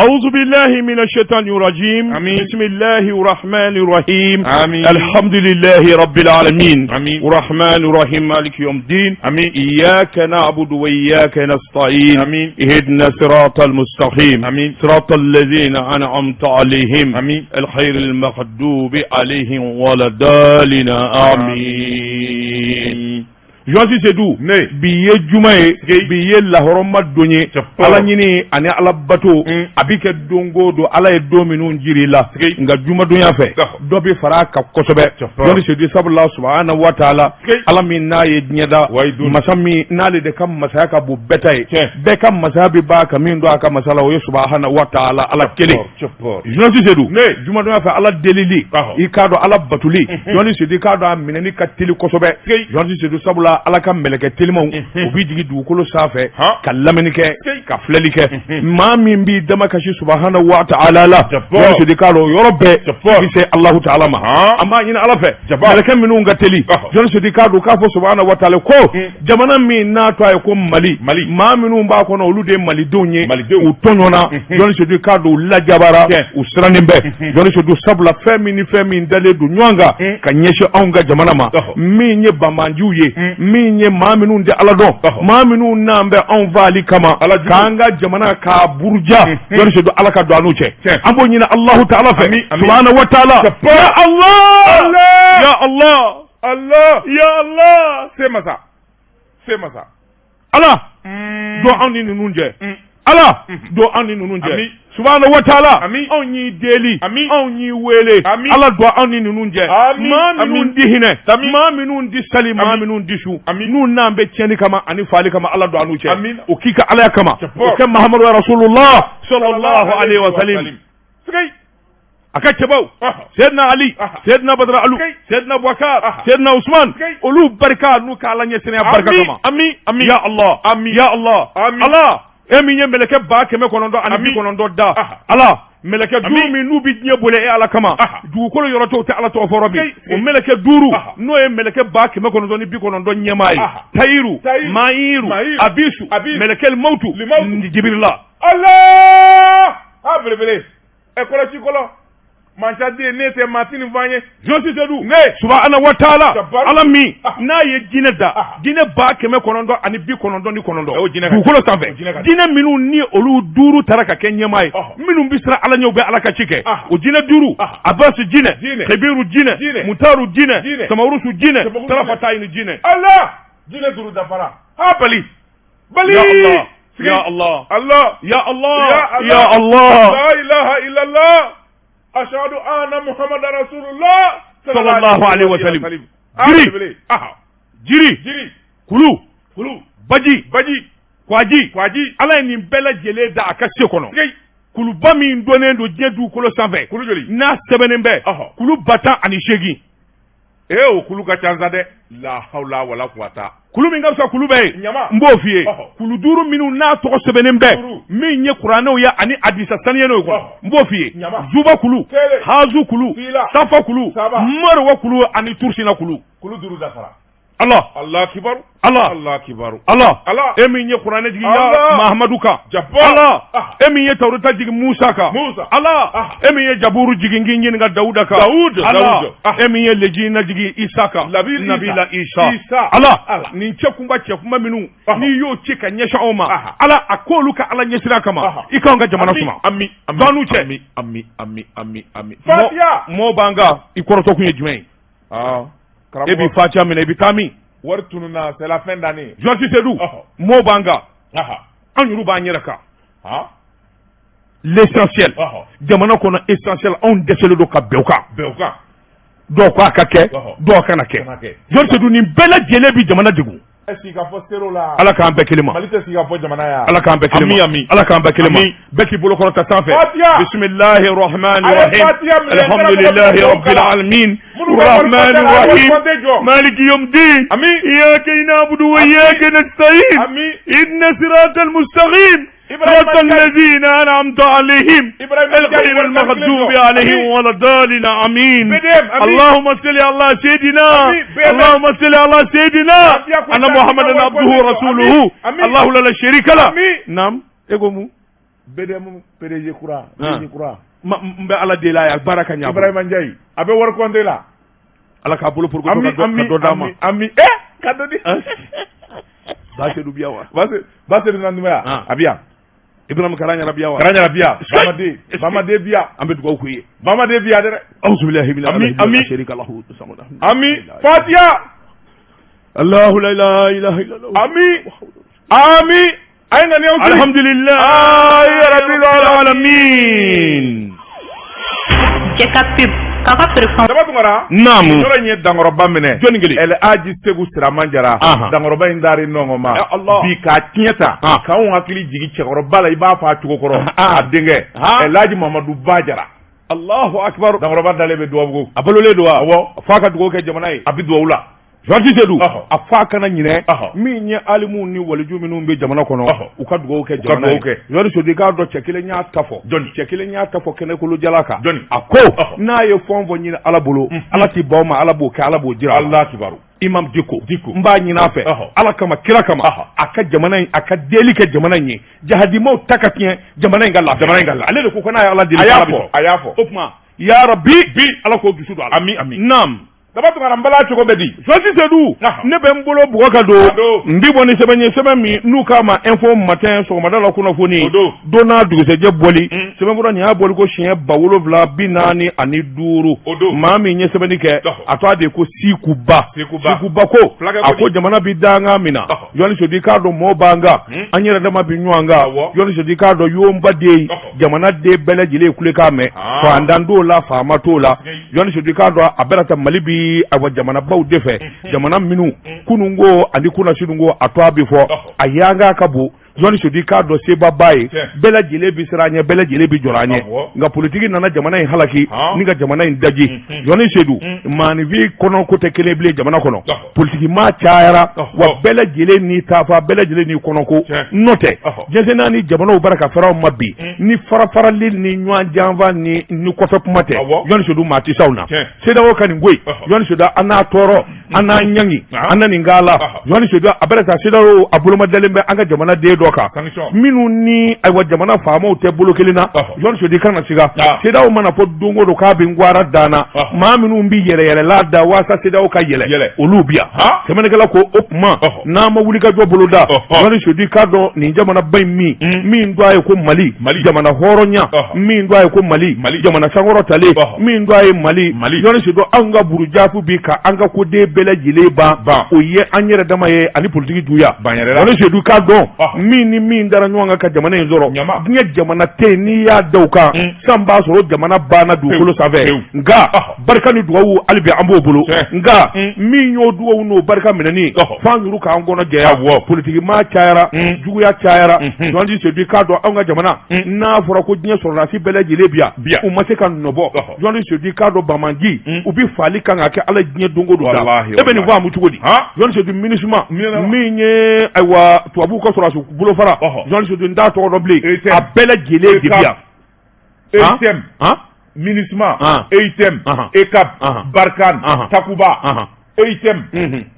أعوذ بالله من الشيطان الرجيم. آمين. بسم الله الرحمن الرحيم. آمين. الحمد لله رب العالمين. آمين. الرحمن الرحيم، مالك يوم الدين. آمين. إياك نعبد وإياك نستعين. آمين. اهدنا صراط المستقيم. آمين. صراط الذين أنعمت عليهم. آمين. الخير المغضوب عليهم ولا الضالين، آمين. Journaliste Seydou, Ne. bi ye juma ye, bi ye lahɔrɔma don ye. Japa. Ala ɲini ani ala bato a bi kɛ don o don, Ala ye don minnu jiri la, Sigi. nka jumadonya fɛ, D'accord. dɔ bi fara a kan kosɛbɛ. Japa. Journaliste Seydou, sabula subahana wa taala, Sigi. Ala min n'a ye diɲɛ da, Wayi dun. masa min n'ale de ka masaya ka bon bɛɛ ta ye, Tiɲɛ. bɛɛ ka masaya bi ban ka min don a ka masa la, o ye subahana wa taala, Ala kelen. Japa. Journaliste Seydou, Ne. jumadonya fɛ, Ala delili, Ahɔ. i k'a dɔn ala batuli, journaliste Seydou, i k'a dɔn a minɛni ka teli kosɛbɛ. Sigi. Journaliste Seydou, sabula Ala ka mɛlɛkɛ telimanw, u bi jigin dugukolo sanfɛ Han. ka lamɛnni kɛ, Sigi. ka filɛli kɛ. Maa min b'i dama kasi subahana wa taala la, Japa. journaliste Seydou, i k'a dɔn o yɔrɔ bɛɛ Japa. i bɛ se Alahu taala ma. Han. An b'a ɲini Ala fɛ, Japa. mɛlɛkɛ minnu ka teli, Ahɔ. journaliste Seydou, i k'a dɔn k'a fɔ subahana wa taala ko jamana min n'a tɔgɔ ye ko Mali, Mali. maa minnu b'a kɔnɔ, olu de ye malidenw ye. Malidenw. U tɔɲɔna, journaliste Seydou, i k'a dɔn u lajabara, Tiɲɛ. u sirannen bɛ. Journaliste Seydou, sabula fɛn min ni fɛn min dalen don ɲɔgɔn kan ka ɲɛsin anw ka jamana ma, Ɔhɔ. min ye banbanjiw ye, min ye maa minnu tɛ Ala dɔn, Ɔhɔ. maa minnu n'an bɛ anw faali kama Ala jugu. k'an ka jamana k'a buruja, journaliste Seydou, Ala ka don an n'u cɛ. Tiɲɛ. An b'o ɲini Alahu taala fɛ, Ami, ami. subahana wa taala. Japa. Ya Allah, Allah. ya Allah, Allah. ya Allah. Se masa. Se masa. Ala don anw ni ninnu cɛ. Ala don anw ni ninnu cɛ. Ami. Subahana wa taala, Ami. anw y'i deli, Ami. anw y'i wele. Ami. Ala don anw ni ninnu cɛ. Ami. Maa minnu Ami. di hinɛ, Ami. maa minnu di sali, maa Ami. minnu di su, Ami. n'u n'an bɛ tiɲɛni kama ani faali kama, Ala don an n'u cɛ. Ami. O k'i ka Alaya kama, Japa. o kɛ Mahamadu ya Rasulullah sallallahu alaihi wa sallam. Sigi. A ka cɛbaw, Ɔhɔ. Seydina Ali, Aha. Seydina Badara Alu, Sigi. Seydina Boubacar, Aha. Seydina Ousmane, Sigi. olu barika n'u ka Ala ɲɛsiranya barika Ami. kama. Ami. Ami. Ya Allah. Ami. Ya Allah. Ami. Ala, e min ye mɛlɛkɛ 995 Ami. 90 da, Aha. Ala, mɛlɛkɛ Ami. duuru min n'u bi diɲɛ boli e Ala kama, Aha. dugukolo yɔrɔ tɔw tɛ Ala tɔgɔ fɔlɔ bi, Sigi. o mɛlɛkɛ duuru, Aha. n'o ye mɛlɛkɛ 990 ɲɛmaa ye, Aha. Tayiru, Tayiru. Mayiru, Mayiru. Abisu, Abisu. mɛlɛkɛ Mawutu, Limawutu. Jibirila. Allah. A belebele. Ɛ kɔlɔsi kɔlɔ. Mansa den ne tɛ maa ti nin fɔ an ye. Journaliste Seydou, Ne. subahana wa taala, Jabaru. Ala min Ah. n'a ye jinɛ da, Ah. jinɛ 999 O jinɛ ka dugukolo O sanfɛ, jinɛ ka jinɛ minnu ni olu duuru taara ka kɛ ɲɛmaa ye, Ɔhɔ. minnu bɛ siran Ala ɲɛ, u bɛ Ala ka ci kɛ, Ah. o jinɛ duuru, Ah. Abasi jinɛ, Jinɛ. Kebiru jinɛ, Jinɛ. Mutaru jinɛ, Jinɛ. Samarusu jinɛ, Samarusu Tarafatayi jinɛ. Allah. Jinɛ duuru dafara. Ha bali. Bali. Ya Allah. Sigi. Ya Allah. Allah. Ya Allah. Ya Allah. Ya Allah. La ilaha illallah. Ashhadu anna Muhammadan Rasulullah. Sallallahu alaihi wa sallam. Ah, Jiri. belebele. Aha. Jiri, Jiri. kulu, Kulu. baji, Baji. kwaji, Kwaji. Ala ye nin bɛɛ lajɛlen da a ka se kɔnɔ. Sigi. Kuluba min dɔnnen don diɲɛ dugukolo sanfɛ, Kulu joli? n'a sɛbɛnnen bɛ, Ɔhɔ. kulu 10 8. Ee, o kulu ka ca sa dɛ. La hawla wala quwata. Kulu min ka fisa kulu bɛɛ ye, Ɲama. n b'o f'i ye, Ɔhɔ. kulu duuru minnu n'a tɔgɔ sɛbɛnnen bɛ, Duuru. min ye kuranɛw ye ani hadisa saniyɛnw kɔnɔ, Ɔhɔ. n b'o f'i ye: Ɲama. Zuba kulu, Kelen. Hazu kulu, Fila. Safa kulu, Saba. Marwa kulu ani Tursina kulu. Kulu duuru dafara. Ala. Allah kibaru. Ala. Allah kibaru. Ala. Ala. E min ye kuranɛ jigin ya Allah. Mahamadu kan, Jabbar. Ala, Ah. e min ye Tawureta jigin Musa kan, Musa. Ala, Ah. e min ye Jaburu jigin k'i ɲininka Dawuda kan, Dawud, Ala, Dawud. Ah. e min ye Lejina jigin Isa kan, Nabi Isa. Nabila Isa, Isa. Ala, Ala. nin cɛkunba cɛkunba minnu Ah. n'i y'o ci ka ɲɛsin anw ma, Ah. Ala, a k'olu ka Ala ɲɛsira kama, Ah. i k'anw ka jamana Ami, suma. Ami, ami. Don n'u cɛ. Ami, ami, ami, ami, ami. Fatiha. Mɔ b'an kan, i kɔrɔtɔ kun ye jumɛn ye? Ah. E b'i fatiha minɛ, i bɛ taa min? Wari tununa, c'est la fin d'année. Journaliste Seydou, Ɔhɔ. mɔ b'an kan, Aha. an yɛrɛ b'an yɛrɛ kan. Ha? L'essentiel, Ɔhɔ. jamana kɔnɔ, essentiel, anw dɛsɛlen don ka bɛn o kan. Bɛn o kan. Dɔw ko a ka kɛ, Ɔhɔ. dɔw kana kɛ. Kana kɛ. Journaliste Seydou, nin bɛɛ lajɛlen bi jamana degun. Ɛ sigi ka fɔ sero la. Ala k'an bɛɛ kelen ma. Mali tɛ sigi ka fɔ jamana ya. Ala k'an bɛɛ kelen ma. Ami, ami. Ala k'an bɛɛ kelen ma. Ami. Bɛɛ k'i bolo kɔrɔta sanfɛ. Fatiha. Bisimilahi rahmani A ye rahim. Fatiha minɛ, Alhamdulilahi n karamɔgɔ rabbil alamin. Minnu bɛ Rahmani wari compter, a ye wari rahim. compter jɔ. Maliki yawmiddin. Ami. Iyyaka na'budu wa iyyaka nasta'in. Ami. Ihdinas siratal mustaqim. Ibrahima صراط Ndiaye. الذين أنعمت عليهم Ibrahima Ndiaye, الغير wari المغضوب calculé jɔ. عليهم Ami. ولا الضالين، آمين. BDM, ami. اللهم صل على سيدنا، Ami, BDM. اللهم صل على سيدنا Rabia Koita, أن محمدا wari عبده compter jɔ. ورسوله Ami. الله لا شريك له. Ami. نعم، e ko mun? BDM PDG kura, Ah. DG kura. N bɛ Ala deli a ye, a baara ka ɲɛ a bolo. Ibrahima Ndiaye, a bɛ wari compter la. Ala k'a bolo porokoto Ami ka dɔ ami ka dɔ d'a ma. Ami ami ka dɔ di. Basedu biya wa? Basedu Nandumaya, Ah. a bɛ yan. Ibrahima Kara ɲara biya wa? Kara ɲara bi yan. Sky. Bamaden, Bamaden bi yan. An bɛ dugawu k'u ye. Bamaden bi yan dɛ. Auzu billahi mina Ami, ami. sharika lahu samad. Ami Fatiha. Allahu la ilaha illallah. Ami ami a ye ŋaniyaw siri. Alhamdulillah. Ayi rabbil alamin. Cɛ ka pub k'a ka feerefɛnw Daba Tunkara. Naamu. Yɔrɔ in ye dankɔrɔba minɛ. Jɔnni kelen? El Hadji Segu Siraman Jara. Ahan. Dankɔrɔba in dari nɔngɔn ma. Ya Allah. Bi k'a tiɲɛ ta. Ah. K'anw hakili jigin cɛkɔrɔba la, i b'a fɔ a cogo kɔrɔ. Ah. A denkɛ. Ah. El Hadji Mamadu Ba Jara. Allahu akbar. Dankɔrɔba dalen bɛ Duwabugu. A balolen don wa? Awɔ. F'a ka dugawu kɛ jamana ye. A bɛ duwawu la. Georges Sedu, Ɔhɔ. a f'a kana ɲinɛ Ɔhɔ. min ye alimuw ni waliju minnu bɛ jamana kɔnɔ, Ɔhɔ. u ka dugawu kɛ U ka jamana ye. dugawu kɛ. Georges Sedu, i k'a dɔn cɛ kelen y'a ta fɔ. Jɔnni? Cɛ kelen y'a ta fɔ kɛnɛkolo jala kan. Jɔnni? A ko Ɔhɔ. n'a ye fɛn o fɛn ɲini Ala bolo, Ala t'i ban o ma, Ala b'o kɛ, Ala b'o jira a la. Allah kibaru. Imam Diko. Diko. N b'a ɲini a fɛ. Ɔhɔ. Ala kama, kira kama, Ɔhɔ. a ka jamana in, a ka deli kɛ jamana in ye, jahadimaw ta ka tiɲɛ, jamana in ka lafiya. Jamana in ka lafiya. Ale de ko ko n'a ye Ala deli, A y'a Ala bɛ fɔ. sɔn. A y'a fɔ. O tuma, ya Rabbi, bi Ala k'o dusu don a la. Ami ami. Naam. Daba Tunkara, n bala cogo bɛ di? Georges Sedu, Ɔhɔ. ne bɛ n bolo bugɔ ka don Ka don. n bi bɔ ni sɛbɛn ye, sɛbɛn min n'u k'a ma Info Matin, sɔgɔmada la kunnafoni O don. don n'a dugusɛjɛ bɔli. Sɛbɛnfura nin y'a bɔli ko siɲɛ 7045. O don. Maa min ye sɛbɛnni kɛ, Ɔhɔ. a tɔgɔ de ye ko Sikuba. Sikuba. Sikuba ko Fulakɛ a ko ko di? jamana bi dangan min na, Ɔhɔ. Jɔnni Sedu, i k'a dɔn mɔɔ b'an kan, an yɛrɛ dama bi ɲɔgɔn kan. Awɔ. Jɔnni Sedu, i k'a dɔn yonba den, Ɔhɔ. jamana den bɛɛ lajɛlen kulekan mɛn. Ah. Faantan t'o la, faama t'o la. Sigi. Jɔnni Sedu, i k'a dɔn a bɛna taa Mali bi awa jamanabaw de fɛ, jamana minnu kununko ani kunnasinko a to a bɛ fɔ, Ɔhɔ. a yanga ka bon. Jɔnni Sedu, i k'a dɔn sebaba ye, Tiɲɛ. bɛɛ lajɛlen bi siran a ɲɛ, bɛɛ lajɛlen bi jɔrɔ a ɲɛ. Awɔ. Nka politiki nana jamana in halaki Han. ni ka jamana in daji. Jɔnni Sedu, maaninfin kɔnɔ ko tɛ kelen bilen jamana kɔnɔ. Ɔhɔ. Politiki maa cayara, Ɔhɔ. wa bɛɛ lajɛlen ni taafa, bɛɛ lajɛlen ni kɔnɔko. Tiɲɛ. N'o tɛ, Ɔhɔ. diɲɛ naani jamanaw bara ka fara anw ma bi ni farafarali ni ɲɔgɔn janfa ni kɔfɛ kuma tɛ. Awɔ. Jɔnni Sedu, maa tɛ s'anw na. Tiɲɛ. CEDEAO ka nin ko in, Ɔhɔ. Jɔnni Sedu, an n'a tɔɔrɔ, an n'a ɲangi, Ah. an na nin k'a la. Ɔhɔ. Jɔnni Sedu, a bɛna taa CEDEAO a bolomadalen bɛ an ka jamana den dɔ kan Sanction. minnu ni ayiwa jamana faamaw tɛ bolo kelen na. Ɔhɔ. Jɔnni Sedu, i kana siga. Ah. CEDEAO mana fɔ don o don k'a bɛ n gwara dan na, Ɔhɔ. maa minnu bɛ yɛrɛyɛrɛla da waasa CEDEAO ka yɛlɛ, Yɛlɛ. olu bi yan. Han. Sɛbɛnnikɛla ko o tuma, Ɔhɔ. n'an ma wulikajɔ boloda, Ɔhɔ. Jɔnni Sedu, i k'a dɔn nin jamanaba in min min dɔ a ye ko Mali, Mali. jamana hɔrɔnya, Ɔhɔ. min dɔ a ye ko Mali, Mali. jamana sankɔrɔtalen, Ɔhɔ. min dɔ a ye Mali. Mali. Jɔnni Sedu, anw ka burujafu bi ka an ka koden bɛɛ lajɛlen ban, Ban. o ye an yɛrɛ dama ye ani politiki juguya. Ban yɛrɛ la. Jɔnni Sedu, k'a dɔn Ɔhɔ. min ni min dara ɲɔgɔn kan ka jamana in sɔrɔ, Ɲama. diɲɛ jamana tɛ yen n'i y'a da o kan san b'a sɔrɔ jamana banna dugukolo sanfɛ. Pewu. Nka Ɔhɔ. barika ni dugawu hali bi an b'o bolo. Tiɲɛ. Nka min y'o dugawu n'o barika minɛni, Ɔhɔ. f'an yuru k'an kɔnɔ jɛya. Awɔ. Politiki maa cayara, juguya cayara. Jɔnni Sedu, i k'a dɔn anw ka jamana, n'a fɔra ko diɲɛ sɔrɔdasi bɛɛ lajɛlen bi yan, Bi yan. u ma se ka nɔbɔ. Ɔhɔ. Jɔnni Sedu, i k'a dɔn bamanji u bi faali kan ka kɛ Ala diɲɛ don o don da. Walahi, E bɛ nin walahi. faamu cogo di? Han? Jɔnni Sedu, MINUSMA MINUSMA. min ye ayiwa tubabuw ka sɔrɔdasi bolofara, Ɔhɔ. Jɔnni Sedu, n t'a tɔgɔ dɔn bilen, EUTM. a bɛɛ lajɛlen de bi yan. EUTM. Han? MINUSMA, Ah. EUTM, Ahan. ECAP, Ahan. Barkhane, Ahan. Takuba, Ahan. EUTM,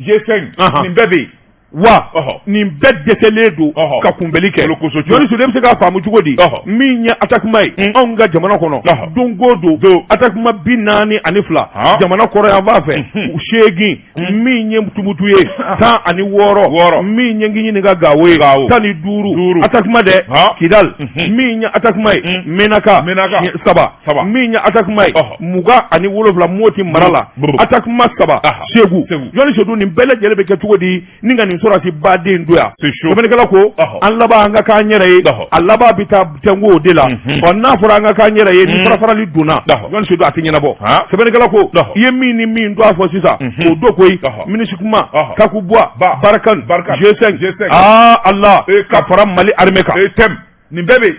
G5, Ahan. nin bɛɛ bɛ yen. Wa Ɔhɔ. nin bɛɛ dɛsɛlen don Ɔhɔ. ka kunbɛli kɛ. Kolokoso cogo. Jɔnni Sedu, e bɛ se k'a faamu cogo di? Ɔhɔ. Min ye attaquement ye anw ka jamana kɔnɔ, Ɔhɔ. don o don Don. attaquement 42, Han. jamana kɔrɔ yan fan fɛ 8, min ye Tumutu ye 16, Wɔɔrɔ. min ye Nkiɲininka Gawo ye Gawo. 15, Duuru. attaquement dɛ Han. Kidal, min ye attaquement ye Menaka Menaka. 3, Saba. min ye attaquement ye Ɔhɔ. 27 Moti mara la, Brr. attaquement 3 Aha. Segu. Segu. Jɔnni Sedu, nin bɛɛ lajɛlen bɛ kɛ cogo di ni ka nin sɔrɔdasi baden don yan? C'est chaud. Sɛbɛnnikɛla ko Ɔhɔ. an laban an ka k'an yɛrɛ ye, Ɔhɔ. a laban bɛ taa tɛnku o de la. Ɔ, n'a fɔra an ka k'an yɛrɛ ye, ni farafarali donna, Ɔhɔ. Jɔnni Sedu, a tɛ ɲɛnabɔ. Han. Sɛbɛnnikɛla ko Ɔhɔ. i ye min ni min don a fɔ sisan, o don koyi, Ɔhɔ. MINUSMA, Ɔhɔ. Takuba, Ba. Barkhane, Barkhane. G5, G5. aa Allah, ECAP. ka fara Mali armée kan, EUTM, nin bɛɛ bɛ yen.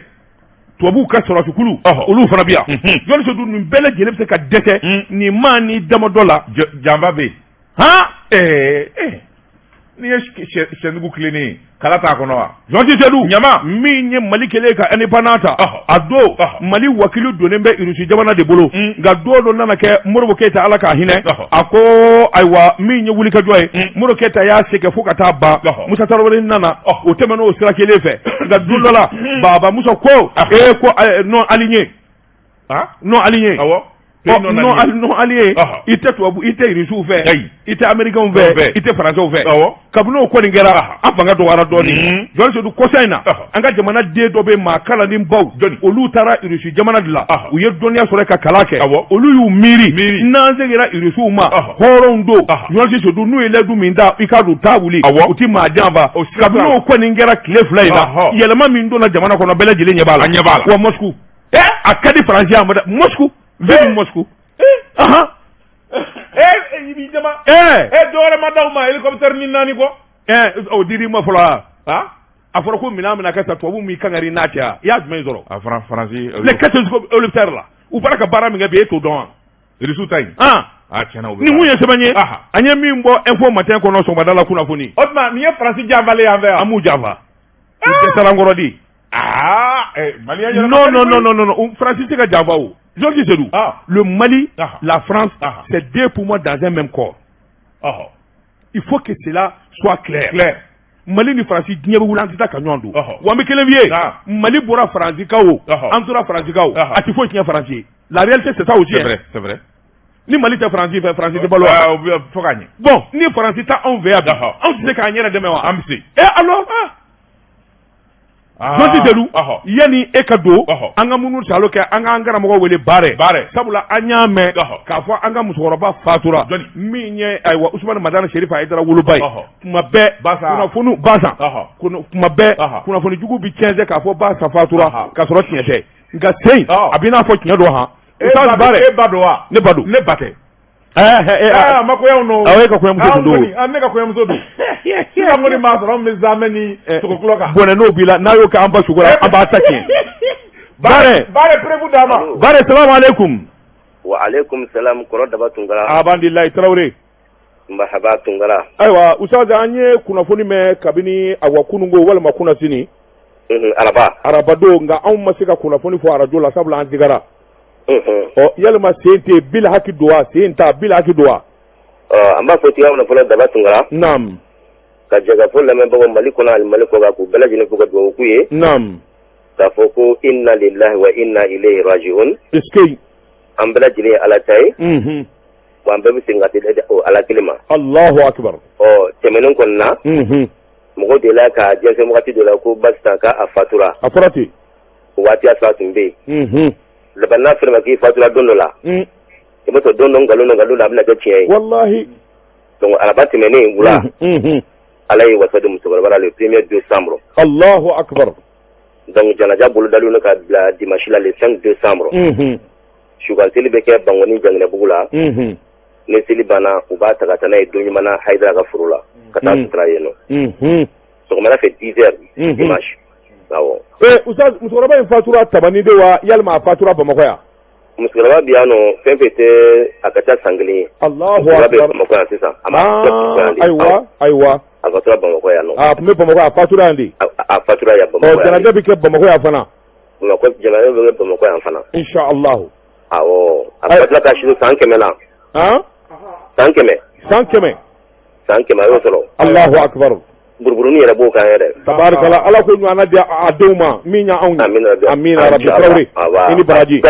Tubabuw ka sɔrɔdasikulu, Ɔhɔ. olu fana bɛ yan. Jɔnni Sedu, nin bɛɛ lajɛlen bɛ se ka dɛsɛ nin maa ni damadɔ la. Janfa bɛ yen. Han. Ɛɛ. N'i ye sɛnugu tilennen ye, kala t'a kɔnɔ wa? Jɔnti Sedu. Ɲama. Min ye Mali kɛlen ka indépendance ta, a don Mali wakili donnen bɛ Irisi jamana de bolo. Nka don dɔ nana kɛ, Modibo Keyita, Ala k'a hinɛ, a ko ayiwa, min ye wulikajɔ ye, Modibo Keyita y'a se kɛ fo ka taa ban. Musa Tarawele nana, o tɛmɛna o sira kelen fɛ. Nka don dɔ la, Baba Musa ko ee ko non aligné, non aligné. Non aligné, i tɛ tubabu, i tɛ Irisiw fɛ, i tɛ Américains fɛ, i tɛ Français fɛ. Kabini o kɔni kɛra, an fanga dɔgɔyara dɔɔnin. Jɔn Sedu, kɔsa in na, an ka jamana den dɔ bɛ maa kalanni baw, olu taara Irisi jamana de la, u ye dɔnniya sɔrɔ ka kalan kɛ. Olu y'u miiri, n'an seginna Irisiw ma, hɔrɔnw don. Jɔn Sedu, n'u ye layidu min ta, i k'a don taa wuli, u ti maa janfa. Kabini o kɔni kɛra tile 2 in na, yɛlɛma min donna jamana kɔnɔ, bɛɛ lajɛlen ɲɛ b'a la. Ɲɛ b'a la. Wa Moscou, a ka di Faransi yan, Moscou, vive Moscou. I b'i jama. Dɔ wɛrɛ ma d'aw ma hélicoptère ni naani kɔ? O dir'i ma fɔlɔ wa? A fɔra ko minɛn bɛna kɛ sa, tubabu m'i kangari n'a cɛ wa? I y'a jumɛn sɔrɔ? A fɔra Faransi. Les 4 hélicoptères la, u bɔra ka baara min kɛ bi, e t'o dɔn wa? Irisiw ta yen. A tiɲɛna u bɛ. Nin kun ye sɛbɛn ye, an ye min bɔ Info Matin kɔnɔ sɔgɔmada la kunnafoni. O tuma nin ye Faransi janfalen y'an fɛ yan. An m'u janfa. U dɛsɛra an kɔrɔ de. Malien. Non, non, non, non, non, non, Faransi tɛ ka janfa o. Georges Sedou, le Mali, la France, c'est deux poumons dans un même corps. Il faut que cela soit clair. Clair. Mali ni Faransi, diɲɛ bɛ wuli, an tɛ taa ka ɲɔgɔn don. Wa n bɛ kelen f'i ye, Mali bɔra Faransi kan o, an tora Faransi kan o, a tɛ foyi tiɲɛ Faransi ye. La réalité, c'est ça aussi. C'est vrai, c'est vrai. Ni Mali tɛ Faransi fɛ, Faransi tɛ balo wa? Fo k'a ɲɛ. Bon, ni Faransi tɛ anw fɛ yan bi, anw tɛ se k'an yɛrɛ dɛmɛ wa? An bɛ se. Et alors? Jɔnti Sedu, yanni e ka don, an ka minnu salo kɛ, an k'an karamɔgɔ wele Baarɛ. Baarɛ. Sabula an y'a mɛn k'a fɔ an ka musokɔrɔba fatura, min ye ayiwa Usumani Madani Serifu Hayidara woloba ye. Kuma bɛɛ kunnafoni Basan, kuma bɛɛ kunnafoni jugu bi tiɲɛ k'a fɔ Basan fatura, k'a sɔrɔ tiɲɛ tɛ. Nka sen a b'i n'a fɔ tiɲɛ don han. E ba don wa? Ne ba don. Ne ba tɛ. A ma kɔɲɔw nɔ. Awɔ, e ka kɔɲɔmuso tun don. Ne ka kɔɲɔmuso don. Sisan kɔni b'a sɔrɔ an bɛ zamɛ ni sogokulɔ kan. Bɔnɛ n'o b'i la, n'a y'o kɛ an ba sogo la, an b'a ta tiɲɛ. Baarɛ. Baarɛ, preuve d'a ma. Baarɛ, salamu aleykum. Wa aleykum salam, kɔrɔ Daba Tunkara. Abandilayi Tarawele. Marhaba Tunkara. Ayiwa Ustaz, an ye kunnafoni mɛn kabini awa kununko walima kunnasini. Araba. Araba don, nka anw ma se ka kunnafoni fɔ arajo la, sabula an digara. Ɔ, yalima sen tɛ bil haki don wa? Sen ta bil haki don wa? An b'a fɔ cogoya min na fɔlɔ, Daba Tunkara. Naam. Ka jɛkafɔ lamɛnbagaw Mali kɔnɔ ani Mali kɔkan, k'u bɛɛ lajɛlen fo ka dugawu k'u ye. Naam. K'a fɔ ko inna lillahi wa inna ilayhi raji'un. Est-ce An bɛɛ lajɛlen ye Ala ta ye. Wa an bɛɛ bɛ segin ka taa o Ala kelen ma. Allahu akbar. Ɔ, tɛmɛnen kɔni na, mɔgɔw delila ka jɛnsɛn wagati dɔ la ko Basitan k'a fatura. A fɔra ten. O waati y'a sɔrɔ a tun bɛ yen. Laban n'a fɔra ma k'i fatura don dɔ la, i b'a sɔrɔ don dɔ nkalon don, nkalon don, a bɛna kɛ tiɲɛ ye. Wallahi. Donc araba tɛmɛnen wula, Ala ye wasa di musokɔrɔba la le 1er décembre. Allahu akbar. Donc janaja bolodalen don ka bila dimanche la le 5 décembre. Sukan seli bɛ kɛ Bankɔni Janginɛbugu la. Ni seli banna, u b'a ta ka taa n'a ye don ɲuman na Hayidara ka foro la ka taa sutura yen nɔ. Sɔgɔmada fɛ 10 heures dimanche. Awɔ. Ustaz, musokɔrɔba in fatura Tabani de wa, yalima a fatura Bamakɔ yan? Musokɔrɔba bi yan nɔ, fɛn fɛn tɛ, a ka ca san kelen ye. Allahu Musokɔrɔba bɛ akbar. Bamakɔ yan sisan. A ma Bamakɔ yan de. Ayiwa, ayiwa. A fatura Bamakɔ yan nɔ. A tun bɛ Bamakɔ, a fatura yan de. A fatura yan Bamakɔ yan. Janaja bɛ kɛ Bamakɔ yan fana. Bamakɔ, janaja bɛ kɛ Bamakɔ yan fana. Inshallah. Awɔ. A fatula ka sini san 100 la. San 100. San 100. San 100 a y'o sɔrɔ. Allahu akbar. Buruburunin yɛrɛ b'o kan yɛrɛ. Tabarikala, Ala ko ɲɔgɔnna di a denw ma min ɲa anw ye. Amina rabi. Amina rabi. Tarawele. I ni baraji.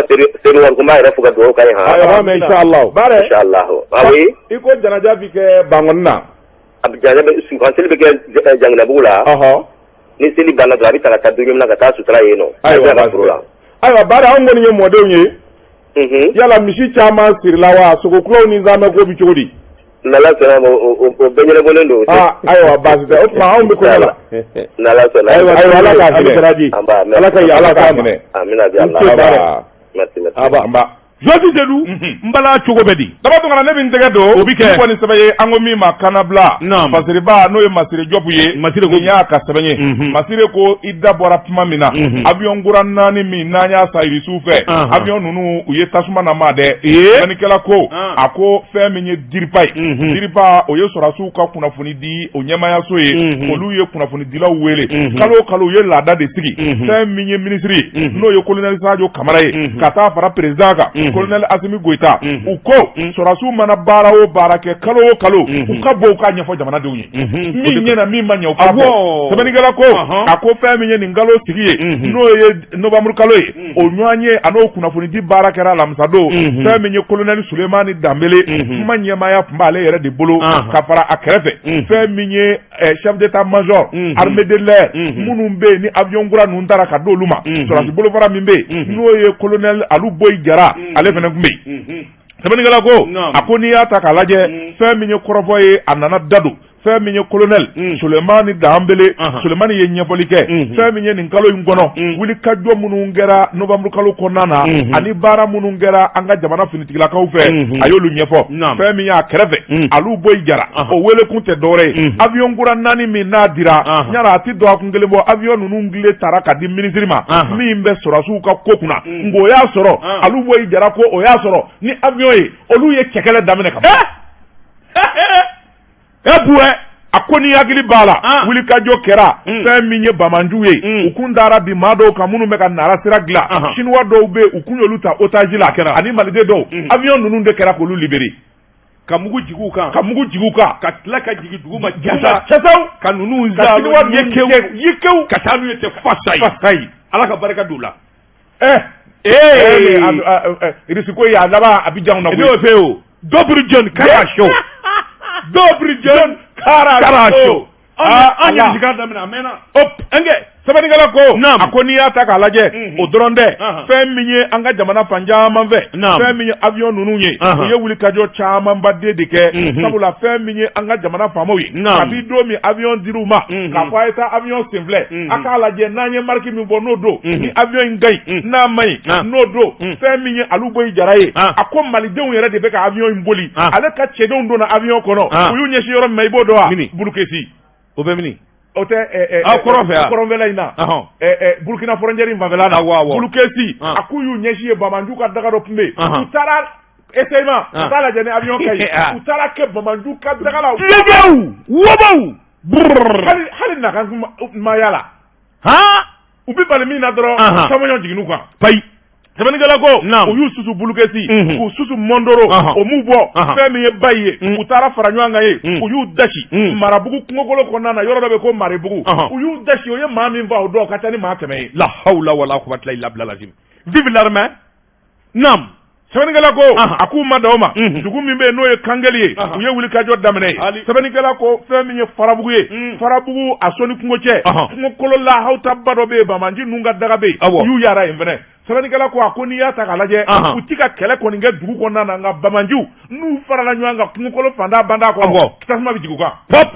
Senu wari ko n b'a yɛrɛ fo ka dugawu k'a ye han. Ayiwa, mɛ inshallah. Baarɛ. Inshallah. Ah oui. I ko janaja bi kɛ Bankɔni na. A bɛ janaja bɛ sukan seli bɛ kɛ Janginɛbugu la. Ni seli banna dɔrɔn, a bɛ ta ka taa don ɲuman na ka taa sutura yen nɔ. Ayiwa, ka foro la. Ayiwa Baarɛ, anw kɔni ye mɔdenw ye. Yala misi caman sirila wa? Sogokulɔw ni zamɛko bɛ cogo di? N'Ala sɔnna ma, o bɛɛ ɲɛnabɔlen don. Ayiwa, baasi tɛ, o tuma anw bɛ kɔɲɔ la. N'Ala sɔnna. Ayiwa, ayiwa, Ala k'a hinɛ. Baraji. Anba. Ala ka ala k'a minɛ. Amina bi Allah. Baarɛ. Merci, merci. Aba. Anba. Joasi Sedu, n bala cogo bɛ di? Daba Tunkara, ne bɛ n tɛgɛ don O bi kɛ. Ni kɔni sɛbɛn ye, an ko min ma kannabila. Naam. Fasiriba, n'o ye Masire Jɔpu ye. Masire ko Nin y'a ka sɛbɛn ye. Masire ko i da bɔra kuma min na, avion kura naani min n'an y'a san Irisiw fɛ, avion ninnu u ye tasuma na maa dɛ. Sɛbɛnnikɛla ko, a ko fɛn min ye DIRPA ye, DIRPA, o ye sɔrɔdasiw ka kunnafoni di o ɲɛmaayaso ye. Olu ye kunnafonidilaw wele kalo o kalo, u ye laada de sigi. Fɛn min ye minisiri ye, n'o ye colonel Sadio Kamara ye, ka taa fara président kan, colonel Asimi Goyita, u ko sɔrɔdasiw mana baara o baara kɛ kalo o kalo, u ka bɔ u k'a ɲɛfɔ jamanadenw ye, min ɲɛna, min ma ɲɛ, u k'a fɔ. Sɛbɛnnikɛla ko, a ko fɛn min ye nin kalo sigi ye, n'o ye novembre kalo ye, o ɲɔgɔn ye a n'o kunnafonidi baara kɛra alamisadon. Fɛn min ye colonel Sulemani Danbele, kuma ɲɛmaaya tun b'ale yɛrɛ de bolo, ka fara a kɛrɛfɛ fɛn min ye chef d'état major armée de l'air minnu bɛ yen ni avion kura ninnu taara ka d'olu ma, sɔrɔdasi bolofara min bɛ yen, n'o ye colonel Alu Boyi Jara, ale fana tun bɛ yen. Sɛbɛnnikɛla ko, a ko n'i y'a ta k'a lajɛ, fɛn min ye kɔrɔfɔ ye, a nana da don fɛn min ye colonel Sulemani Danbele. Sulemani ye ɲɛfɔli kɛ fɛn min ye nin kalo in kɔnɔ, wulikajɔ minnu kɛra novembre kalo kɔnɔna na, ani baara minnu kɛra an ka jamana finitigilakaw fɛ, a y'olu ɲɛfɔ. Fɛn min y'a kɛrɛfɛ Alu Boyi Jara, o wele kun tɛ dɔwɛrɛ ye, avion kura naani min n'a dira yala, a ti dɔgɔkun kelen bɔ, avion ninnu tile taara ka di minisiri ma min bɛ sɔrɔdasiw ka ko kunna. Nka o y'a sɔrɔ, Alu Boyi Jara ko o y'a sɔrɔ ni avion ye, olu ye cɛkɛlɛ daminɛ ka ban. E buwɛ. A ko ni hakili b'a la, wulikajɔ kɛra fɛn min ye bamanjuw ye, u kun taara bi maa dɔw kan minnu bɛ ka nara sira dilan, chinois dɔw bɛ yen, u kun y'olu ta otage la, ani maliden dɔw, avion ninnu de kɛra k'olu libérer. Ka mugu jigin u kan. Ka mugu jigin u kan. Ka tila ka jigin dugu ma. Jasa casaw. Ka ninnu ka chinois ninnu ye kewu. Ye kewu. Ka taa n'u ye tɛ fasa ye. Fasa ye. Ala ka barika don u la. Irisi ko ye a laban a bɛ janw na. Ne y'o fɛ o. Dobry John Kara show. Dobry John Kara Kara show. An ye Ala. misikan daminɛ a mɛnna. Hop, ɛnkɛ sɛbɛnnikɛla ko, Naam. a ko n'i y'a ta k'a lajɛ, o dɔrɔn tɛ, fɛn min ye an ka jamana fan caman fɛ, Naam. fɛn min ye avion ninnu ye, u ye wulikajɔ camanba de kɛ, sabula fɛn min ye an ka jamana faamaw ye, Naam. kabi don min avion dir'u ma, k'a fɔ a ye taa avion sen filɛ, a k'a lajɛ n'an ye marque min fɔ n'o don, ni avion in ka ɲi, n'a man ɲi, n'o don. Fɛn min ye Alu Boyi Jara ye, a ko malidenw yɛrɛ de bɛ ka avion in boli. Ale ka cɛdenw donna avion kɔnɔ, u y'u ɲɛsin yɔrɔ min ma, i b'o dɔn wa? Mini. Burukesi. O bɛ mini? O tɛ Ah, kɔrɔn fɛ wa? Kɔrɔnfɛla in na, Burukina frontière in fanfɛla na. Awɔ, awɔ. Burukesi, a k'u y'u ɲɛsin ye, Bamanju ka daga dɔ tun bɛ yen, u taara essayement ka taa lajɛ ni avion ka ɲi. U taara kɛ Bamanju ka daga la. Lɛgɛw wobow. Hali hali nakan ma y'a la. U bɛ bali min na dɔrɔn, camion jiginn'u kan. Payi. Sɛbɛnnikɛla ko, Naam. u y'u susu Bulukesi, k'u susu Mɔndoro, o m'u bɔ. Fɛn min ye bayi ye, u taara fara ɲɔgɔn kan ye, u y'u dasi Marabugu kungokolo kɔnɔna na, yɔrɔ dɔ bɛ ko Maribugu, u y'u dasi, o ye maa min faa o don, o ka ca ni maa 100 ye. La hawla wala quwwata illa billah lazim. Vive l'armée. Naam. Sɛbɛnnikɛla ko, a k'u ma da o ma, dugu min bɛ yen n'o ye Kankɛli ye, u ye wulikajɔ daminɛ ye. Sɛbɛnnikɛla ko fɛn min ye Farabugu ye, Farabugu a sɔnni kungo cɛ, kungokolo lahawutaba dɔ bɛ yen, Bamanji ninnu ka daga bɛ yen, u y'u yaara yen fɛnɛ. Sɛbɛnnikɛla ko, a ko n'i y'a ta k'a lajɛ, u ti ka kɛlɛ kɔni kɛ dugu kɔnɔna na, nka bamanjiw n'u farala ɲɔgɔn kan kungokolo fanda banda kɔnɔ, tasuma bɛ jigin u kan. Pop.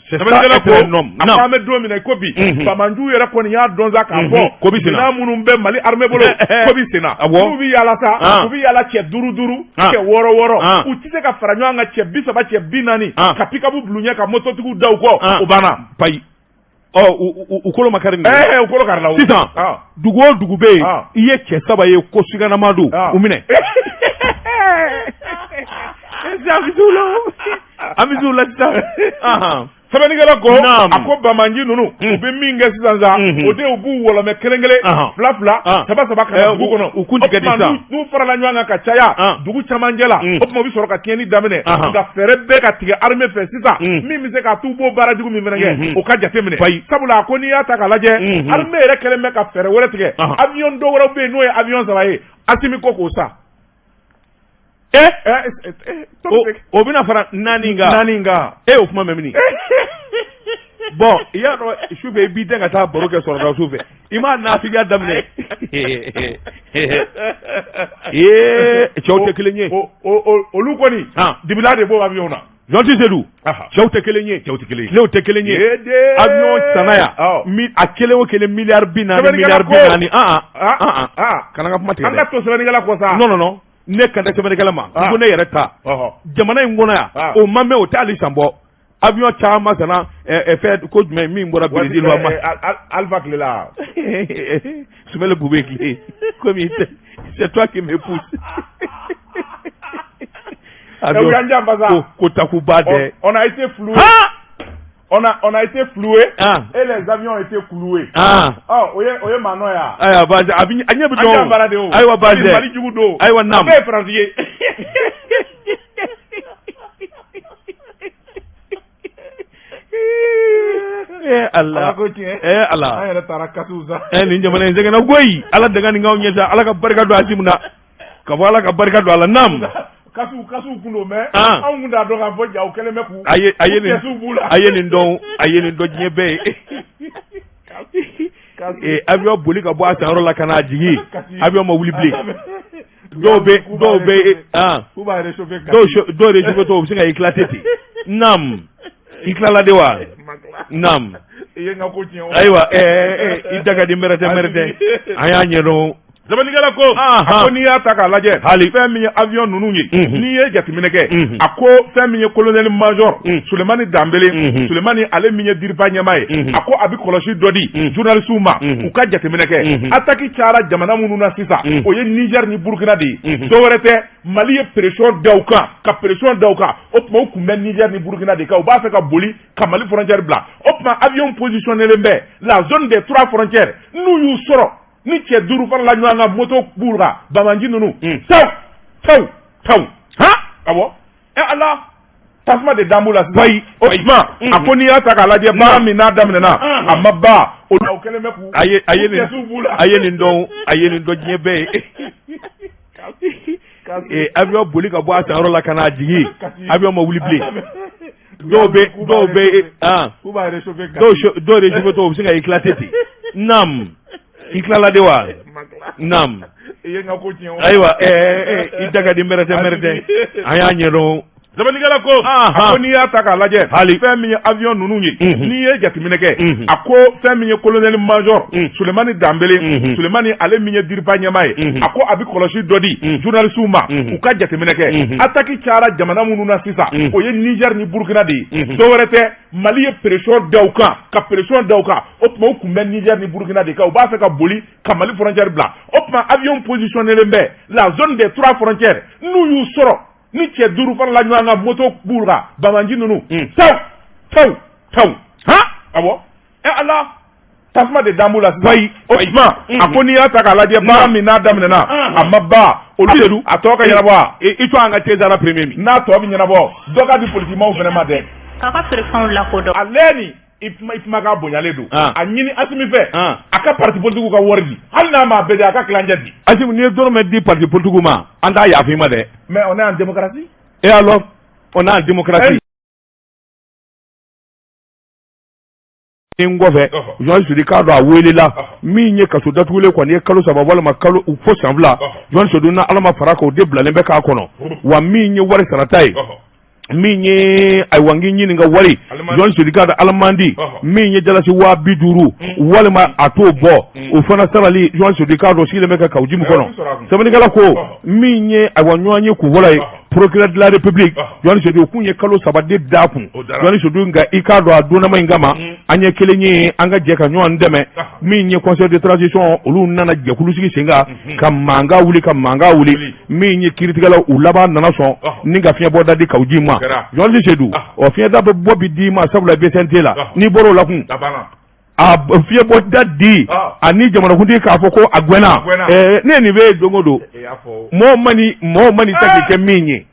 Sɛbɛnnikɛla ko, a ko an bɛ don min na i ko bi, bamanjiw yɛrɛ kɔni y'a dɔn sa k'a fɔ ko bi senna. Minɛn minnu bɛ Mali armée bolo, ko bi senna. N'u bɛ yaala sa, u bɛ yaala cɛ duuru duuru, cɛ wɔɔrɔ wɔɔrɔ, u tɛ se ka fara ɲɔgɔn kan cɛ 30, cɛ 40, ka pick-up bil'u ɲɛ, ka mototigiw da u kɔ, o banna. Payi. Ɔ, u kolo ma kari nin. U kolo karila o. Sisan, dugu o dugu bɛ yen, i ye cɛ saba ye ko siganama don, u minɛ. An bɛ t'u la, an bɛ t'u la sisan. Sɛbɛnnikɛla ko, a ko bamanji ninnu, u bɛ min kɛ sisan sa, o de u b'u wɔlɔmɛ kelen kelen, fila fila, saba saba, ka na dugu kɔnɔ. U kun tigɛ de sisan. N'u farala ɲɔgɔn kan ka caya dugu camancɛ la, o tuma u bɛ sɔrɔ ka tiɲɛni daminɛ. Nka fɛɛrɛ bɛɛ ka tigɛ armée fɛ sisan min bɛ se k'a t'u b'o baara jugu min fana kɛ, o ka jate minɛ. Sabula a ko n'i y'a ta k'a lajɛ, armée yɛrɛ kɛlen bɛ ka fɛɛrɛ wɛrɛ tigɛ. Avion dɔ wɛrɛw bɛ yen n'o ye avion saba ye, Asimi ko k'o san. O bɛna fara naani kan. Naani kan. E y'o kuma mɛn mini? Bon, i y'a dɔn, sufɛ i b'i dɛn ka taa baro kɛ sɔrɔdasiw fɛ, i m'a nafigiya daminɛ. Ee, cɛw tɛ kelen ye. Olu kɔni, dibila de b'o avion na. Journaliste Seydou, cɛw tɛ kelen ye, cɛw tɛ kelen ye, tilew tɛ kelen ye. Avion sanna yan, a kelen o kelen miliyari 40, miliyari 40. An an kana n ka kuma tigɛ dɛ. An ka to sɛbɛnnikɛla kɔ sa. Non, non, non, ne kan tɛ sɛbɛnnikɛla ma. N ko ne yɛrɛ ta jamana in kɔnɔ yan, o ma mɛn, o tɛ hali san bɔ. Avion caman sanna fɛn ko jumɛn min bɔra Brésil wa ma. Alpha tile la. Soumaïla Boubèye tile, komi c'est toi qui me pousse. Avion ko takuba dɛ. On a été floué. On a été floué. Et les avions ont été cloués. Ɔ, o ye maa nɔ ye wa? Ayiwa baasi, a bɛ a ɲɛ bɛ dɔn. An janfara de o. Ayiwa baasi. Mali jugu don. Ayiwa naam. A bɛɛ ye Faransi ye. Eh Allah. Ala ko tiɲɛ. Eh Allah. An yɛrɛ taara kasiw sa. Eh nin jamana in sɛgɛnna koyi. Ala danga nin k'anw ɲɛ sa. Ala ka barika don Asimi na. Ka fɔ Ala ka barika don a la naam. Kasiw kasiw kun don mais anw kun t'a dɔn k'a fɔ ja u kɛlen bɛ k'u. A ye nin pièces b'u la. A ye nin dɔn, a ye nin dɔn diɲɛ bɛɛ ye. Eh avion boli ka bɔ a sanyɔrɔ la ka n'a jigin. Avion ma wuli bilen. Dɔw bɛ ah K'u b'a réchauffer. Dɔw réchauffer tɔ, u bɛ se ka éclater ten. Naam. I tilala de wa? Naam. I ye n ka ko tiɲɛ o. Ayiwa i da ka di mɛrɛtɛ mɛrɛtɛ. An y'a ɲɛdɔn. Sɛbɛnnikɛla ko, a ko n'i y'a ta k'a lajɛ, hali fɛn min ye avion ninnu ye, n'i ye jateminɛ kɛ, a ko fɛn min ye colonel major Sulemani Danbele, Sulemani ale min ye DIRPA ɲɛmaa ye, a ko a bɛ kɔlɔsi dɔ di journalistes ma, u ka jateminɛ kɛ. Attaque cayara jamana minnu na sisan, o ye Niger ni Burkina de ye. Dɔwɛrɛ tɛ, Mali ye pression da u kan, ka pression da u kan. O tuma u kun bɛ Niger ni Burkina de kan, u b'a fɛ ka boli ka Mali frontière bila. O tuma avion positionné bɛ la zone des trois frontières. N'u y'u sɔrɔ ni cɛ duuru farala ɲɔgɔn kan, moto b'u kan, banbaanci ninnu, taw taw taw, han, awɔ, ɛ Ala, tasuma de dan b'u la sisan. Wayi. O tuma a ko n'i y'a ta k'a lajɛ, baara min n'a daminɛna, a ma ban, olu kɛlen bɛ k'u A ye a ye nin pièces b'u la. A ye nin dɔn, a ye nin dɔn diɲɛ bɛɛ ye. Eh avion boli ka bɔ a sanyɔrɔ la ka n'a jigin. Avion ma wuli bilen. Dɔw bɛ ah K'u b'a réchauffer. Dɔw réchauffer tɔ, u bɛ se ka éclater ten. Naam. I tilala de wa? Naam. I ye n ka ko tiɲɛ o. Ayiwa i da ka di mɛrɛtɛ mɛrɛtɛ. An y'a ɲɛdɔn. Sɛbɛnnikɛla ko, a ko n'i y'a ta k'a lajɛ, hali fɛn min ye avion ninnu ye, n'i ye jateminɛ kɛ, a ko fɛn min ye colonel major Sulemani Danbele, Sulemani ale min ye DIRPA ɲɛmaa ye, a ko a bɛ kɔlɔsi dɔ di journalistes ma, u ka jateminɛ kɛ. Attaque cayara jamana minnu na sisan, o ye Niger ni Burkina de ye. Dɔwɛrɛ tɛ, Mali ye pression da u kan, ka pression da u kan. O tuma u kun bɛ Niger ni Burkina de kan, u b'a fɛ ka boli ka Mali frontière bila. O tuma avion positionné bɛ la zone des trois frontières. N'u y'u sɔrɔ ni cɛ duuru farala ɲɔgɔn kan, moto b'u kan, banbaanci ninnu, taw taw taw, han, awɔ, ɛ Ala, tasuma de dan b'u la sisan. Wayi. O tuma a ko n'i y'a ta k'a lajɛ, baara min n'a daminɛna, a ma ban, olu a tɔ ka ɲɛnabɔ wa? I to an ka Thésara premier min. N'a tɔ bɛ ɲɛnabɔ, dɔ ka di politikimaw fana ma dɛ. K'a ka feerefɛnw lakodɔn. Ale ni i kuma, i kumakan bonyalen don. A ɲini Asimi fɛ, a ka parti politique ka wari di, hali n'a m'a bɛɛ di, a ka tilancɛ di. Asimi, n'i ye dɔrɔmɛ di parti politique ma, an t'a yafa i ma dɛ. Mais on est en démocratie. Et alors, on est en démocratie. Nin kɔfɛ, Journaliste Seydou, k'a dɔn a welela min ye kaso datugulen kɔni ye kalo 3 walima kalo fo san 2. Journaliste Seydou, na Ala ma fara kan, o de bilalen bɛ k'a kɔnɔ wa. Min ye wari sarata ye, min ye ayiwa n k'i ɲininka wari, Journaliste Seydou, k'a dɔn alamandi min ye jalasi 50 000 walima a t'o bɔ, o fana sarali. Journaliste Seydou, k'a dɔn sigilen bɛ ka Kaou Djim kɔnɔ. Sɛbɛnnikɛla ko min ye ayiwa ɲɔgɔn ye kunfɔlɔ ye, procureur de la République, Journaliste Seydou, o kun ye kalo 3 de d'a kun. Journaliste Seydou, nka i k'a dɔn a donnama in kama, an ye kelen ye, an ka jɛ ka ɲɔgɔn dɛmɛ. Min ye conseil de transition, olu nana jɛkulu sigi sen kan ka mankan wuli, ka mankan wuli. Min ye kiiritigɛlaw, u laban nana sɔn ni ka fiɲɛbɔda di Kaou Djim ma. Journaliste Seydou, ɔ fiɲɛda bɛ bɔ bi d'i ma, sabula i bɛ CNT la, n'i bɔr'o la kun, a fiɲɛbɔda di ani jamanakuntigi k'a fɔ ko a gɛnna. Ne ye nin bɛ ye don o don, mɔgɔ mani ta k'i kɛ min ye,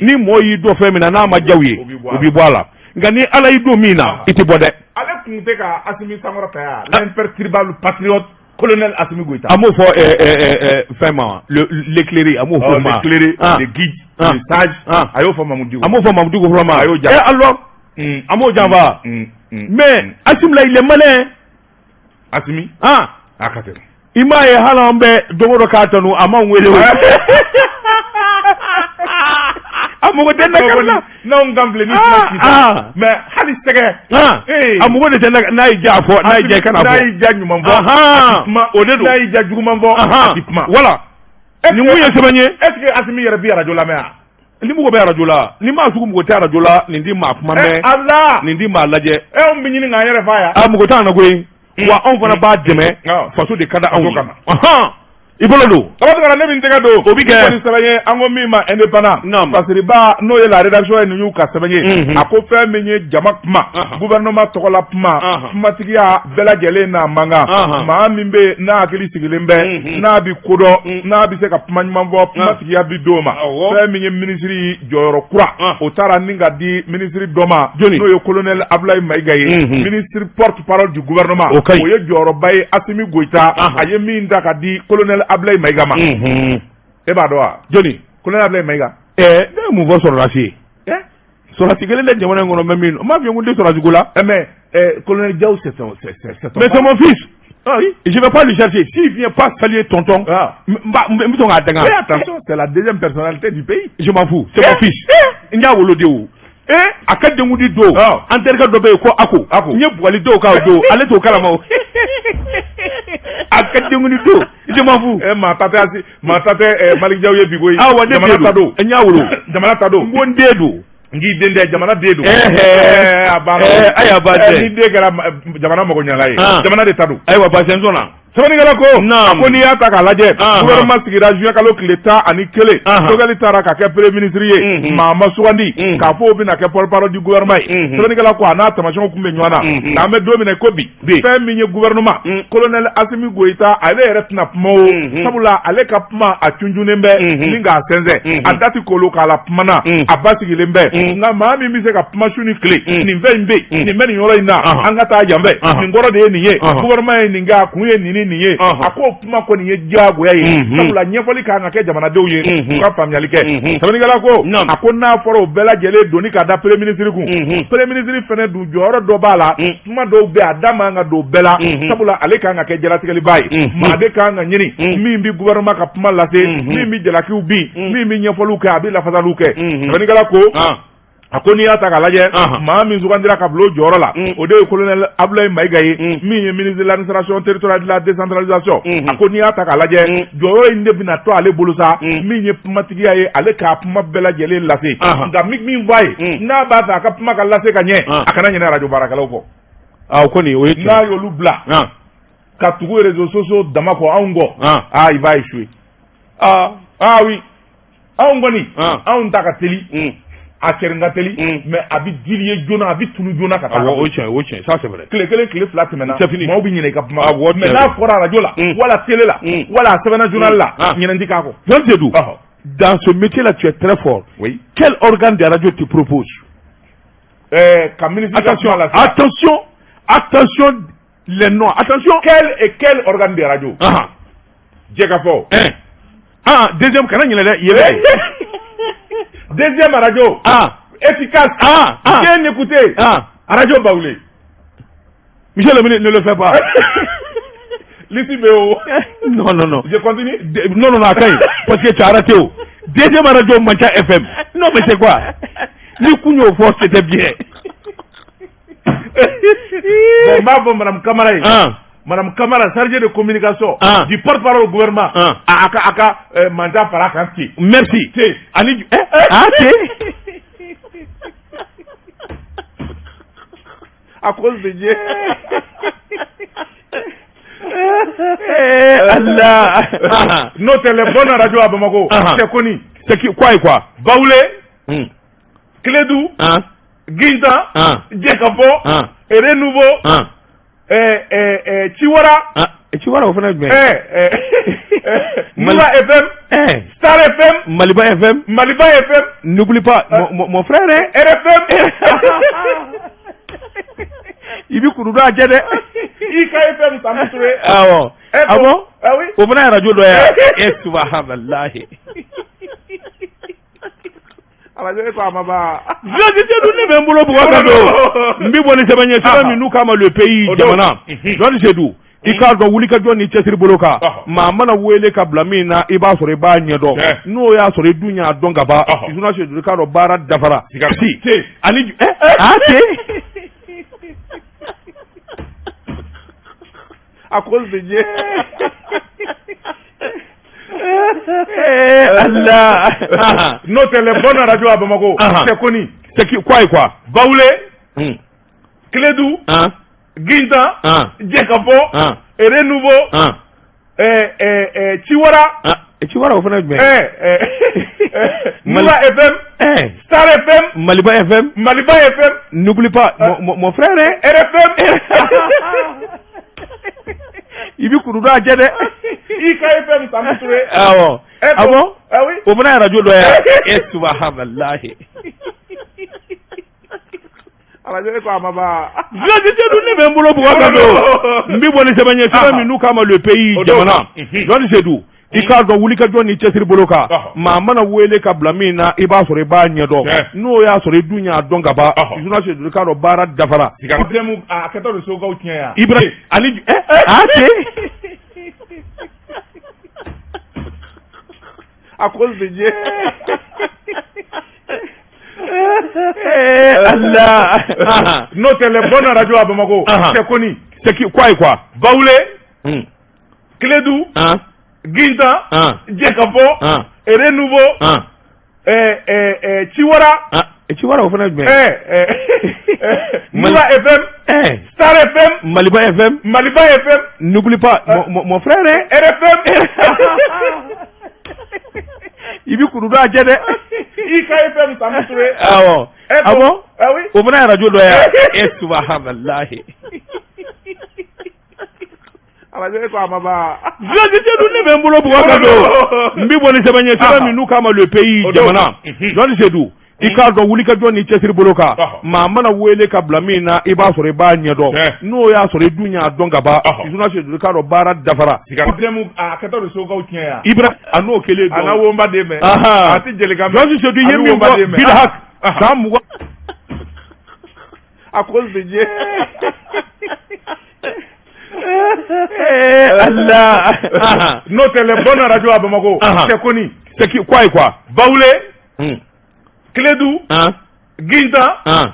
ni mɔgɔ y'i dɔn fɛn min na, n'a ma diya u ye, u b'i bɔ a la. Nka ni Ala y'i don min na, i tɛ bɔ dɛ. Ale tun tɛ ka Asimi sankɔrɔta yan, l'imperturbable patriote colonel Assimi Goïta. An b'o fɔ fɛn ma, l'éclairé, an b'o fɔ o ma. L'éclairé, le guide, le sage, a y'o fɔ Mamudu Dicko. An b'o fɔ Mamudu Dicko fɔlɔ ma. A y'o janfa. Eh alors, an b'o janfa. Mais Assimi la, il est malin. Assimi. A ka tɛmɛ. I m'a ye, hali an bɛ don o don k'a tanu, a m'anw wele o. A mago tɛ nakari la. N'anw kan filɛ ni kuma sisan. Mais hali sɛgɛ. A mago de tɛ n'a y'i diya a fɔ, n'a y'i diya i kana fɔ. N'a y'i diya ɲuman fɔ. A ti kuma. O de don. N'a y'i diya juguman fɔ. A ti kuma. Voilà. Nin kun ye sɛbɛn ye. Est ce que Asimi yɛrɛ bi arajo lamɛn wa? Ni mɔgɔ bɛ arajo la, ni maa sugu mɔgɔ tɛ arajo la, nin ti maa kuma mɛn. Ala. Nin ti maa lajɛ. Anw bɛ ɲini k'an yɛrɛ fa yan. A mɔgɔ t'an na koyi. Wa anw fana b'a dɛmɛ. Faso de ka di anw ye. I bolo don. Tabatikara ne bɛ n tɛgɛ don. O bɛ kɛ. Ni sɛbɛn ye an ko min ma indépendant. Naamu. Fasiriba n'o ye la rédaction ye nin y'u ka sɛbɛn ye. A ko fɛn min ye jama kuma. Gouvernement tɔgɔla kuma. Kumatigiya bɛɛ lajɛlen n'a man kan. Maa min bɛ yen n'a hakili sigilen bɛ. N'a bɛ kodɔn. N'a bɛ se ka kuma ɲuman fɔ kumatigiya bɛ d'o ma. Fɛn min ye minisiri jɔyɔrɔ kura. O taara ni ka di minisiri dɔ ma. Jɔni? N'o ye colonel Abdoulaye Mayiga ye. Ministre porte-parole du gouvernement. O ka ɲi. O ye jɔyɔrɔba ye Asimi Goyita. A ye min ta ka di colonel Abdoulaye Mayiga ma. E b'a dɔn wa? Jɔni? Colonel Abdoulaye Mayiga. Ne ye mun fɔ sɔrɔdasi ye? Sɔrɔdasi kelen tɛ jamana in kɔnɔ mais min n m'a f'i ye ko n tɛ sɔrɔdasi ko la. Mais colonel Diaw c'est ton c'est Mais c'est mon fils. Ah oui. Je vais pas le chercher. S'il vient pas saluer tonton, Ah. n bɛ sɔn k'a danga. Mais attention, c'est la deuxième personnalité du pays. Je m'en fous. C'est mon fils. N y'a wolo de o. A ka denkundi don. An terikɛ dɔ bɛ yen ko Ako. Ako. N ye bugɔli dɔw k'a don. Ale t'o kalama o. A ka denkundi don. Je m'en fous. Maa ta tɛ Asi, maa ta tɛ Malick Diaw ye bi koyi. Awa ne den Jamana ta don. N y'a wolo. Jamana ta don. N ko n den don. N k'i den tɛ, jamana den don. A banna. Ayiwa baasi tɛ. Ni den kɛra jamana magoɲɛna ye. Jamana de ta don. Ayiwa baasi tɛ n sɔnna. Sɛbɛnnikɛla ko. Naam. Ko n'i y'a ta k'a lajɛ. Gouvernement sigira juin kalo tile 11. Choguel taara ka kɛ premier ministre ye. Maa ma sugandi. K'a fɔ o bɛna kɛ porte-parole du gouvernement ye. Sɛbɛnnikɛla ko a n'a taamasiyɛnw kun bɛ ɲɔgɔn na. Nka an bɛ don min na i ko bi. Fɛn min ye gouvernement. Colonel Asimi Goyita ale yɛrɛ tɛna kuma o. Sabula ale ka kuma a cuncunnen bɛ. Ni k'a sɛnsɛn. A da ti kolo k'a la kumana. A basigilen bɛ. Nka maa min bɛ se ka kuma su ni tile. Nin fɛn in bɛ yen. Nin bɛ nin yɔrɔ in na. An ka taa yan fɛ. Nin kɔrɔ de ye nin ye. Gouvernement ye nin kɛ a kun ye nin ni nin ye. A k'o kuma kɔni ye diyagoya ye. Sabula ɲɛfɔli kan ka kɛ jamanadenw ye. U ka faamuyali kɛ. Sɛbɛnnikɛla ko. A ko n'a fɔra o bɛɛ lajɛlen doni ka da premier ministre kun. Premier ministre fɛnɛ dun jɔyɔrɔ dɔ b'a la. Kuma dɔw bɛ a da man ka don bɛɛ la. Sabula ale kan ka kɛ jalatigɛliba ye. Maa de kan ka ɲini. Min bɛ gouvernement ka kuma lase. Min bɛ jalakiw bin. Min bɛ ɲɛfɔliw kɛ a bɛ lafasaliw kɛ. Sɛbɛnnikɛla ko. A ko n'i y'a ta k'a lajɛ maa min sugandira ka bila o jɔyɔrɔ la o de ye colonel Abdoulaye Mayiga ye min ye ministre de l'administration territoriale de la décentralisation. A ko n'i y'a ta k'a lajɛ jɔyɔrɔ in de bɛna to ale bolo sa min ye kumatigiya ye ale k'a kuma bɛɛ lajɛlen lase. Nka min fɔ a ye n'a b'a fɛ a ka kuma ka lase ka ɲɛ a kana ɲinɛ arajo baarakɛlaw kɔ. O kɔni o ye tiɲɛ. N'a y'olu bila ka tugu réseaux sociaux dama kɔ anw kɔ. Il va échouer. Ah oui anw kɔni anw ta ka teli. A cɛrin ka teli mais a bɛ dili ye joona a bɛ tunu joona ka taa. Awɔ o tiɲɛ o tiɲɛ ça c'est vrai. Tile kelen tile fila tɛmɛna. C'est fini. Maaw bɛ ɲinɛ i ka kuma. Awɔ mais n'a fɔra arajo la. Wala télé la. Wala a sɛbɛnna journal la. Ɲinɛ ti k'a kɔ. Jean Seydou. Dans ce métier là tu es très fort. Oui. Quel organe de radio te propose? Ka ministre Attention, attention, attention les noms, attention. Quel organe de radio? Jɛkafɔ. Deuxième kana ɲinɛ dɛ yɛlɛ. Deuxième radio. Efficace. Bien écouté. Radio Baoulé. Monsieur le ministre, ne le fais pas. Lisi bɛ o. Non, non, non. Je continue. Non, non, non, a ka ɲi. Parce que tu as raté o. Deuxième radio Mantia FM. Non, mais c'est quoi? Ni kun y'o fɔ, c'était bien. Bon, n b'a fɔ Madame Kamara ye. Madame Kamara, chargée de communication du porte-parole au gouvernement. A ka mandat fara kan ten. Merci. Ten. Ani ten. À cause de Dieu. Allah. N'o tɛ les bonnes radios à Bamako. C'est connu. C'est qui quoi et quoi? Baoulé. Klédu. Guintan. Jɛkafɔ. Renouveau. Ciwara. Ciwara o fana ye jumɛn ye? Mura FM. Star FM. Maliba FM. Maliba FM. N'oublie pas mon frère hein. RFM. I bɛ kuru dɔn a jɛ dɛ. IK FM Sami Touré. Awɔ. Ah bon? Ah oui. O fana ye radio dɔ ye. Subahanallahi. Radio e ko a ma ban. Jean ne bɛ n bolo bugɔ ka don. N bɛ bɔ ni sɛbɛn ye sɛbɛn min n'u k'a ma Le Pays jamana. Jean Seydou. I k'a dɔn wulikajɔ ni cɛsiri bolo kan, maa mana wele ka bila min na, i b'a sɔrɔ i b'a ɲɛdɔn. N'o y'a sɔrɔ i dun y'a dɔn ka ban, journaliste Seydou, i k'a dɔn baara dafara. Si ani a tɛ à cause de Dieu. Allah. N'o tɛ, les bonnes radios à Bamako, c'est connu. C'est qui, quoi et quoi? Baoulé, Klédu, Guintan, Djekafo, Renouveau, Tiwara. Tiwara, o fana ye jumɛn? Mura FM, Star FM, Maliba FM, Maliba FM. N'oublie pas, mon frère, hein? RFM. I bɛ kuru dɔn a jɛ dɛ. IK FM, Sami Touré. Awɔ. Ah bon? Ah oui. O fana ye radio dɔ ye. E subahanallahi. Arajo e ko a ma ban. Journaliste dun, ne bɛ n bolo bugɔ ka don. N bɛ bɔ ni sɛbɛn ye, sɛbɛn min n'u k'a ma Le Pays, jamana. Journaliste Seydou, i k'a dɔn wulikajɔ ni cɛsiri bolo kan, maa mana wele ka bila min na, i b'a sɔrɔ i b'a ɲɛdɔn. N'o y'a sɔrɔ i dun y'a dɔn ka ban, journaliste Seydou, i k'a dɔn baara dafara. A kɛtɔ de sokaw tiɲɛ yan. Ibra ani a tɛ. À cause de Dieu. Allah. N'o tɛ, les bonnes radios à Bamako, c'est connu. C'est qui, quoi et quoi? Baoulé, Klédu, Guintan, Djekafo, Renouveau, Tiwara. Tiwara, o fana ye jumɛn? Mura FM, Star FM, Maliba FM, Maliba FM. N'oublie pas, mon frère, hein? RFM. I bɛ kuru dɔn a jɛ dɛ. IK FM, Sami Touré. Awɔ. Ah bon? Ah oui. O fana ye radio dɔ ye. E subahanallahi. Arajo e ko a ma ban. Journaliste dun, ne bɛ n bolo bugɔ ka don. N bɛ bɔ ni sɛbɛn ye, sɛbɛn min n'u k'a ma Le Pays, jamana. Journaliste Seydou, i k'a dɔn wulikajɔ ni cɛsiri bolo kan, maa mana wele ka bila min na, i b'a sɔrɔ i b'a ɲɛdɔn. N'o y'a sɔrɔ i dun y'a dɔn ka ban, journaliste Seydou, i k'a dɔn baara dafara. A kɛtɔ de sokaw tiɲɛ yan. Ibra a n'o kelen dɔn. A n'a wonba den mɛn. A tɛ jeli kan mɛn. Journaliste Seydou, i ye min fɔ Bidhak san 20. À cause de Dieu. Allah. N'o tɛ, les bonnes radios à Bamako, c'est connu. C'est qui, quoi et quoi? Baoulé, Klédu, Guintan,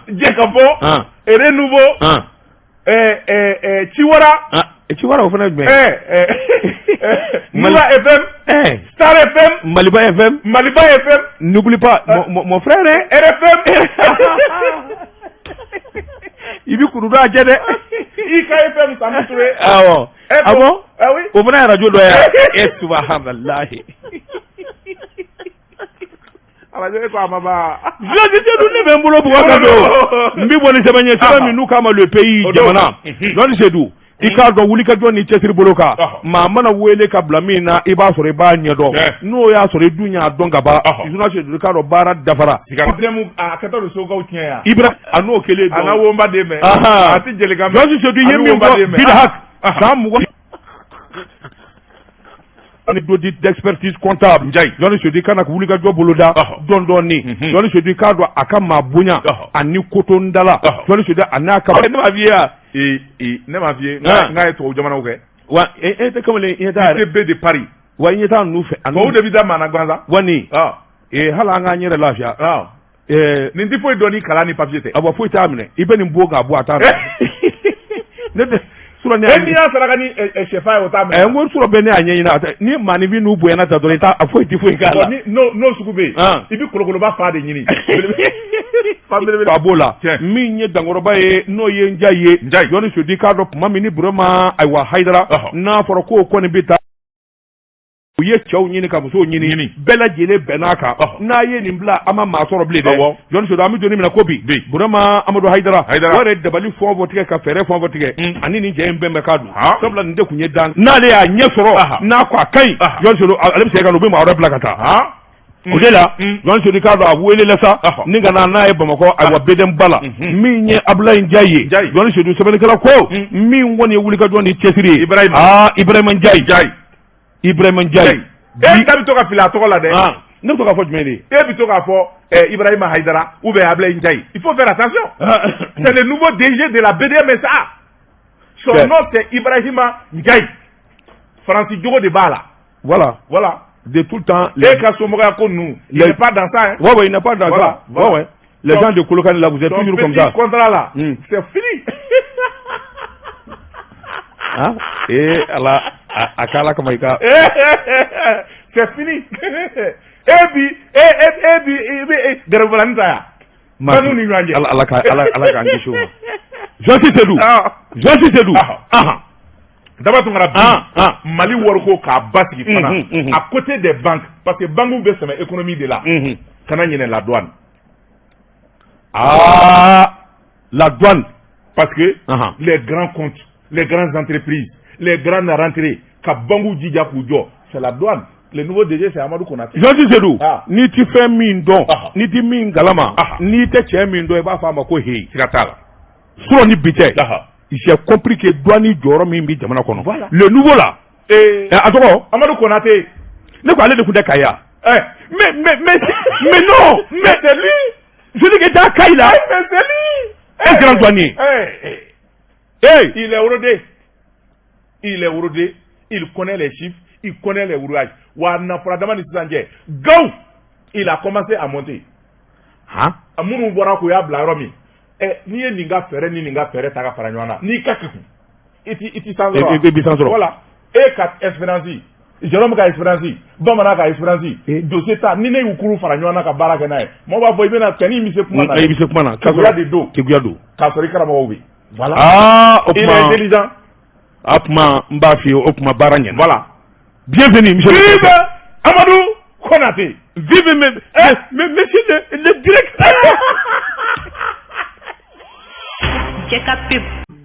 Djekafo, Renouveau, Tiwara. Tiwara, o fana ye jumɛn? Mura FM, Star FM, Maliba FM, Maliba FM. N'oublie pas, mon frère, hein? RFM. I bɛ kuru dɔn a jɛ dɛ. IK FM, Sami Touré. Awɔ. Ah bon? Ah oui. O fana ye radio dɔ ye. E subahanallahi. Arajo e ko a ma ban. Journaliste dun, ne bɛ n bolo bugɔ ka don. N bɛ bɔ ni sɛbɛn ye, sɛbɛn min n'u k'a ma Le Pays, jamana. Journaliste Seydou, i k'a dɔn wulikajɔ ni cɛsiri bolo kan, maa mana wele ka bila min na, i b'a sɔrɔ i b'a ɲɛdɔn. N'o y'a sɔrɔ i dun y'a dɔn ka ban, journaliste Seydou, i k'a dɔn baara dafara. A kɛtɔ de sokaw tiɲɛ yan. Ibra a n'o kelen dɔn. A n'a wonba den mɛn. A tɛ jeli kan mɛn. Journaliste Seydou, i ye min fɔ Bidhak san 20 ni d'audit, d'expertise comptable. Journaliste Seydou, i kana wulikajɔ boloda dɔɔni dɔɔni. Journaliste Seydou, i k'a dɔn a ka maa bonya ani kotondala. Journaliste Seydou, a n'a ka. Ne m'a f'i ye wa? Ne m'a f'i ye n k'a ye tubabu jamanaw kɛ. Wa e tɛ kamalen i ɲɛ t'a yɛrɛ. ITB de Paris. Wa i ɲɛ t'a ninnu fɛ. Tubabu de bɛ da maa na gansan. Wa nin. Hali an k'an yɛrɛ lafiya. Nin tɛ foyi dɔn ni kalan ni papier tɛ. Awa, foyi t'a minɛ, i bɛ nin bɔ k'a bɔ, a t'a minɛ. Ne tɛ surɔ ne. E n'i y'a saraka ni sɛfan ye, o t'a minɛ. N ko surɔ bɛ ne y'a ɲɛɲini, a tɛ ni maaninfin n'u bonyana ta dɔrɔn, i t'a a foyi tɛ foyi k'a la. Ni n'o sugu bɛ yen. I bɛ kolokoloba fa de ɲini. Fa b'o la. Min ye dankɔrɔba ye, n'o ye Njayi ye. Njayi. Journaliste Seydou, i k'a dɔn tuma min ni Burama ayiwa Hayidara, n'a fɔra k'o kɔni bɛ taa, u ye cɛw ɲini ka musow ɲini, bɛɛ lajɛlen bɛnn'a kan, n'a ye nin bila, an ma maa sɔrɔ bilen dɛ. Jɔnni Seydou, an bɛ don min na ko bi, Burama Amadu Hayidara, o yɛrɛ dabali fɛn o fɛn tigɛ ka fɛɛrɛ fɛn o fɛn tigɛ, ani nin cɛ in bɛn bɛ k'a dun, sabula nin de tun ye dan n'ale y'a ɲɛ sɔrɔ, n'a ko a ka ɲi, Jɔnni Seydou, ale bɛ segin ka na, u bɛ maa wɛrɛ bila ka taa. O de la, Jɔnni Seydou, k'a dɔn a welela sa ni ka na n'a ye Bamakɔ, ayiwa, BDM ba la. Min ye Abulayi Njayi ye, Jɔnni Seydou, sɛbɛnnikɛla ko min kɔni ye wulikajɔ ni cɛsiri ye, aa, Ibrahima Njayi, Ibrahima Njayi. E ta bɛ to ka fili a tɔgɔ la dɛ. Ne bɛ to k'a fɔ jumɛn de ye? E bɛ to k'a fɔ Ibrahima Haidara ou bien Ablaye Ndiaye. Il faut faire attention. C'est le nouveau DG de la BDM SA. Son nom, c'est Ibrahima Ndiaye. Faransi jogo de b'a la. Voilà. Voilà. De tout le temps. E ka somɔgɔya ko ninnu, il n'est pas dans ça, hein. Ouais, il n'est pas dans Voilà, ça. voilà. Ouais. Les gens de Kolokani là, vous êtes Ton toujours comme petit ça. contrat là, c'est fini. Hein? Et ala a k'ala kama i ka. C'est fini. E bi e e e bi i bɛ gɛrɛfɔlani ta yan. Fɛnw ni ɲɔgɔn cɛ. Ala ala ka ala ala k'an kisi o ma. Josi Seydou. Josi Seydou. Ah. Daba Tunkara, bi Mali wariko k'a basigi fana, à côté des banques, parce que banques bɛ sɛmɛ économie de la, kana ɲinɛ la douane. Ah, la douane. Parce que les grands comptes, les grandes entreprises, les grandes rentrées, ka banques jija k'u jɔ, c'est la douane. Le nouveau DG, c'est Amadou Konaté. Josi Seydou. Ah. N'i ti fɛn min dɔn, n'i ti min kalama, n'i tɛ cɛ min dɔn, i b'a fɔ a ma ko heyi. Siga t'a la. Surɔ ni bi cɛ. J'ai compris que douane jɔyɔrɔ min bɛ jamana kɔnɔ. Voilà. Le nouveau là. A tɔgɔ. Amadou Konaté. Ne ko ale de tun tɛ Kayi yan. Eh. Mais non. Mais c'est lui. Je dis que t'as Kayi là. Mais c'est lui. Un grand douanier. Eh, eh. Hey. Il est rodé. Il est rodé. Il connaît les chiffres. Il connaît les rouages. Wa nafara dama ni sisan cɛ. Gaw. Il a commencé à monter. Han. Minnu bɔra k'u y'a bila yɔrɔ min. Ɛ, n'i ye nin ka fɛɛrɛ ni nin ka fɛɛrɛ ta ka fara ɲɔgɔn na, n'i ka kekun, i ti san sɔrɔ wa? I bi san sɔrɔ. Voilà. E ka expérience, Jérôme ka expérience, Bamanan ka expérience, dossier ta, ni ne y'u kuru fara ɲɔgɔn na ka baara kɛ n'a ye, mɔgɔw b'a fɔ i bɛna cɛnin bɛ se kuma na. I bɛ se kuma na. Keguya de don. Keguya don. K'a sɔrɔ i karamɔgɔw bɛ yen. Voilà. Ah, o Il est tuma. intelligent. A tuma, n b'a f'i ye, o tuma baara ɲɛna. Voilà. Bienvenue, monsieur le Vive président. Amadou Konaté. Vive monsieur le directeur. Jɛ pub.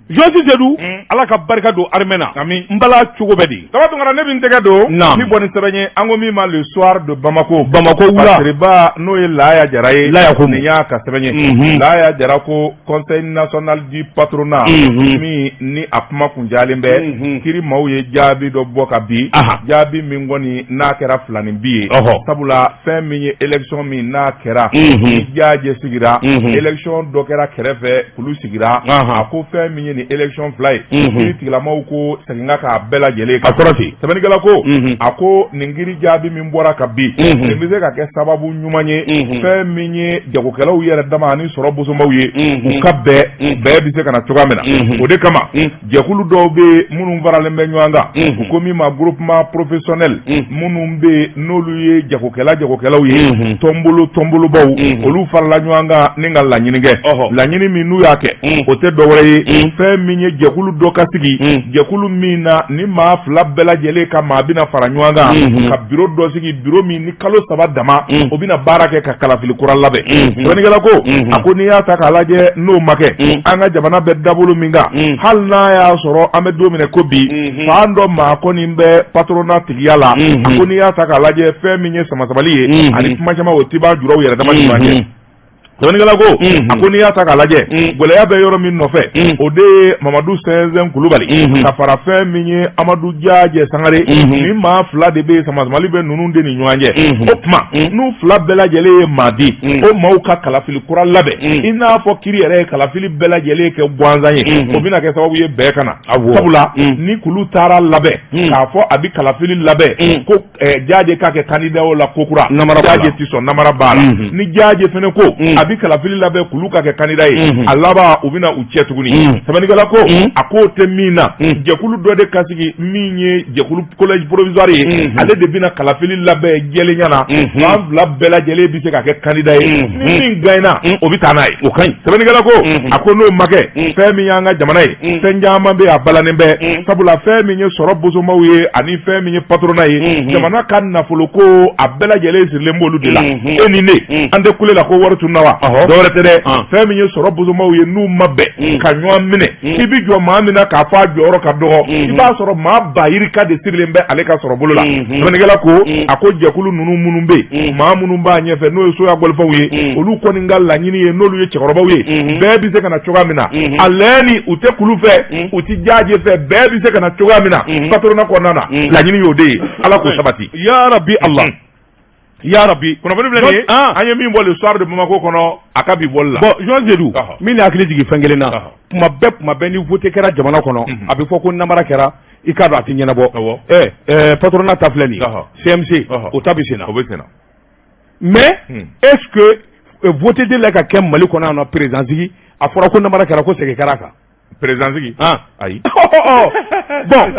Josi Seydou. Ala ka barika don armée na. Ami. N bala cogo bɛ di. Daba Tunkara, ne bɛ n tɛgɛ don. Naam. Ni bɔ ni sɛbɛn ye, an ko min ma Le Soir de Bamako. Bamako wula. Pasiriba, n'o ye Laya Jara ye. Laya ko mun. Nin y'a ka sɛbɛn ye. Laya Jara ko Conseil national du patronat, min ni a kuma kun jalen bɛ, kiri maaw ye jaabi dɔ bɔ ka bi. Jaabi min kɔni n'a kɛra filanin bi ye. Sabula fɛn min ye élection min n'a kɛra, ni Jaaje sigira, élection dɔ kɛra kɛrɛfɛ, kulu sigira. A ko fɛn min ye nin élection fila ye, kiri tigilamaw ko segin ka k'a bɛɛ lajɛlen A kan. kɔrɔ ten. Sɛbɛnnikɛla ko, a ko nin kiri jaabi min bɔra ka bi, nin bɛ se ka kɛ sababu ɲuman ye, fɛn min ye jagokɛlaw yɛrɛ dama ani sɔrɔ bosomaw ye, u ka bɛɛ bɛɛ bɛ se ka na cogoya min na. O de kama, jɛkulu dɔw bɛ yen minnu faralen bɛ ɲɔgɔn kan, u ko min ma groupement professionnel, minnu bɛ yen n'olu ye jagokɛlaw ye, tɔnbolo tɔnbolobaw, olu farala ɲɔgɔn kan ni ka laɲini kɛ. Laɲini min n'u y'a kɛ, o tɛ dɔwɛrɛ ye, fɛn min ye jɛkulu dɔ ka sigi, jɛkulu min na ni maa fila bɛɛ lajɛlen ka maa bɛna fara ɲɔgɔn kan ka bureau dɔ sigi, bureau min ni kalo 3 dama o bɛna baara kɛ ka kalafili kura labɛn. Sɛbɛnnikɛla ko, a ko n'i y'a ta k'a lajɛ, n'o ma kɛ, an ka jamana bɛ dabolo min kan, hali n'a y'a sɔrɔ an bɛ don min na ko bi, fan dɔ maa kɔni bɛ patronat tigiya la. A ko n'i y'a ta k'a lajɛ, fɛn min ye samasamali ye ani kuma caman, o ti ban juraw yɛrɛ dama ni ɲɔgɔn cɛ. Sɛbɛnnikɛla ko, a ko n'i y'a ta k'a lajɛ, gɛlɛya bɛ yɔrɔ min nɔfɛ, o de ye Mamadu Sɛnsɛn Kulubali ka fara fɛn min ye Amadu Jajɛ Sangare. Ni maa fila de bɛ yen, samasamali bɛ ninnu de ni ɲɔgɔn cɛ. O tuma, n'u fila bɛɛ lajɛlen ye maa di, o maaw ka kalafili kura labɛn, i n'a fɔ kiri yɛrɛ ye kalafili bɛɛ lajɛlen kɛ gansan ye, o bɛna kɛ sababu ye bɛɛ ka na. Sabula ni kulu taara labɛn k'a fɔ a bɛ kalafili labɛn ko Jajɛ k'a kɛ candidat o la kokura, Jajɛ ti sɔn, namara b'a la. Ni Jajɛ fɛnɛ ko a bɛ kalafili labɛn kulu ka kɛ candidat ye, a laban u bɛna u cɛ tuguni. Sɛbɛnnikɛla ko, a k'o tɛ min na, jɛkulu dɔ de ka sigi min ye jɛkulu collège provisoire ye, ale de bɛna kalafili labɛn jɛlenya na, fan fila bɛɛ lajɛlen bɛ se ka kɛ candidat ye, ni min gagnera, o bɛ taa n'a ye. O ka ɲi. Sɛbɛnnikɛla ko, a ko n'o ma kɛ, fɛn min y'an ka jamana ye, fɛn caman bɛ a balannen bɛ. Sabula fɛn min ye sɔrɔ bosomaw ye ani fɛn min ye patronat ye, jamana ka nafolo ko a bɛɛ lajɛlen sirilen b'olu de la. E ni ne, an tɛ kule la ko wari tununna wa? Dɔwɛrɛ tɛ dɛ, fɛn min ye sɔrɔ bosomaw ye, n'u ma bɛn ka ɲɔgɔn minɛ, i bɛ jɔ maa min na k'a fɔ a jɔyɔrɔ ka dɔgɔ, i b'a sɔrɔ maa ba yirika de sirilen bɛ ale ka sɔrɔ bolo la. Sɛbɛnnikɛla ko, a ko jɛkulu ninnu minnu bɛ yen, maa minnu b'a ɲɛfɛ, n'o ye soya gɔlifaw ye, olu kɔni ka laɲini ye, n'olu ye cɛkɔrɔbaw ye, bɛɛ bɛ se ka na cogoya min na, a lɛni u tɛ kulu fɛ, u tɛ Jajɛ fɛ, bɛɛ bɛ se ka na cogoya min na patronat kɔnɔna na, laɲini y'o de ye. Ala k'o sabati. Ya Rabbi Allah. Ya rabi. Kunnafoni filɛ nin ye, an ye min bɔ Le Soir de Bamako kɔnɔ, a ka bi bɔli la. Bon, Jean Seydou, min ni hakili jigin fɛn kelen na, tuma bɛɛ tuma bɛɛ ni vote kɛra jamana kɔnɔ, a bɛ fɔ ko namara kɛra, i k'a dɔn a tɛ ɲɛnabɔ. Patronat ta filɛ nin ye, CMC, o ta bɛ sen na. O bɛ sen na. Mais est-ce que vote delila ka kɛ Mali kɔnɔ yan nɔ, président sigi, a fɔra ko namara kɛra, ko segin kɛra a kan? Président sigi? Ayi. Bon,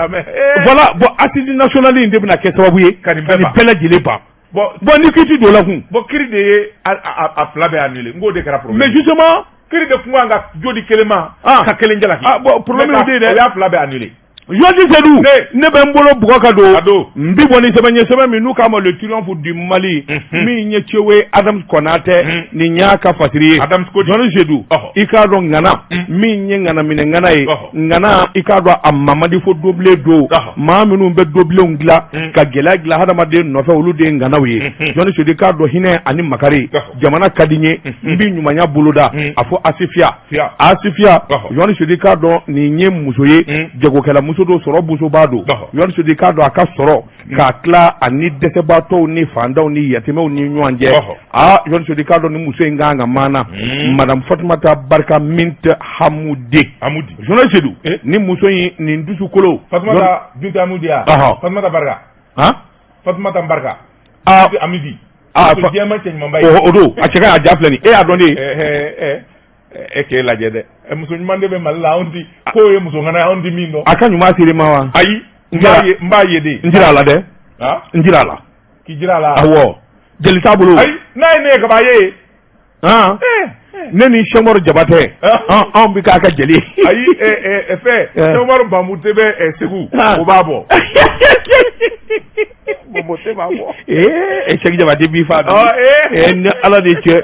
voilà. Bon, assise nationale in de bɛna kɛ sababu ye ka nin bɛɛ lajɛlen ban. Bon, ni kiti don la kun. Bon, kiri de ye a fila bɛɛ annulé, n k'o de kɛra problème. Mais justement, kiri de kun kan ka jo di kelen ma, ka kelen jalaki. Ah bon, problème y'o de ye dɛ. O y'a fila bɛɛ annulé. Journaliste Seydou, ne bɛ n bolo bugɔ ka don. A don. N bi bɔ ni sɛbɛn ye, sɛbɛn min n'u k'a ma Le Triomphe du Mali, min ye Cewe Adams Konatɛ, nin y'a ka fasiri ye. Adams ko. Journaliste Seydou, i k'a dɔn ŋana min ye ŋana minɛ ŋana ye, ŋana, i k'a dɔn a mamadi fo dobilen don. Maa minnu bɛ dobilenw dilan ka gɛlɛya dilan hadamaden nɔfɛ, olu de ye ŋanaw ye. Journaliste Seydou, i k'a dɔn hinɛ ani makari jamana ka di n ye, n bi ɲumanya boloda. A fɔ Asifiya, Asifiya, Journaliste Seydou, i k'a dɔn nin ye muso ye, jagokɛla muso don, sɔrɔ musoba don. Journaliste Seydou, i k'a dɔn a ka sɔrɔ k'a tila ani dɛsɛbaatɔw ni fantanw ni yatimɛw ni ɲɔgɔn cɛ. Aa, Journaliste Seydou, i k'a dɔn ni muso in kan ka maana, madame Fatumata Barika Mint Hamudi. Hamudi. Journaliste Seydou, ni muso in nin dusukolo. Fatumata Bintu Hamudi ya. Fatumata Barika. Han. Fatumata Barika. Aa. Hamudi. Aa. Jɛman cɛ ɲumanba ye. O don, a cɛ ka ɲi, a ja filɛ nin ye, e y'a dɔn de. E k'e lajɛ dɛ, muso ɲuman de bɛ Mali la, anw ti k'o ye muso ŋana ye, anw ti min dɔn. A ka ɲuman ser'i ma wa? Ayi, n b'a ye de. N jira a la dɛ. N jira a la. K'i jira a la. Awɔ, jeli t'a bolo. Ayi, n'a ye ne ye kaban, a ye. Ne ni Sɛkumaru Jabatɛ, anw bɛ k'a ka jeli ye. Ayi, fɛn Sɛkumaru Bamute bɛ Segu, o b'a bɔ. Bamute b'a bɔ. Ee, Sɛki Jabatɛ b'i fa bi. Ni Ala de cɛ.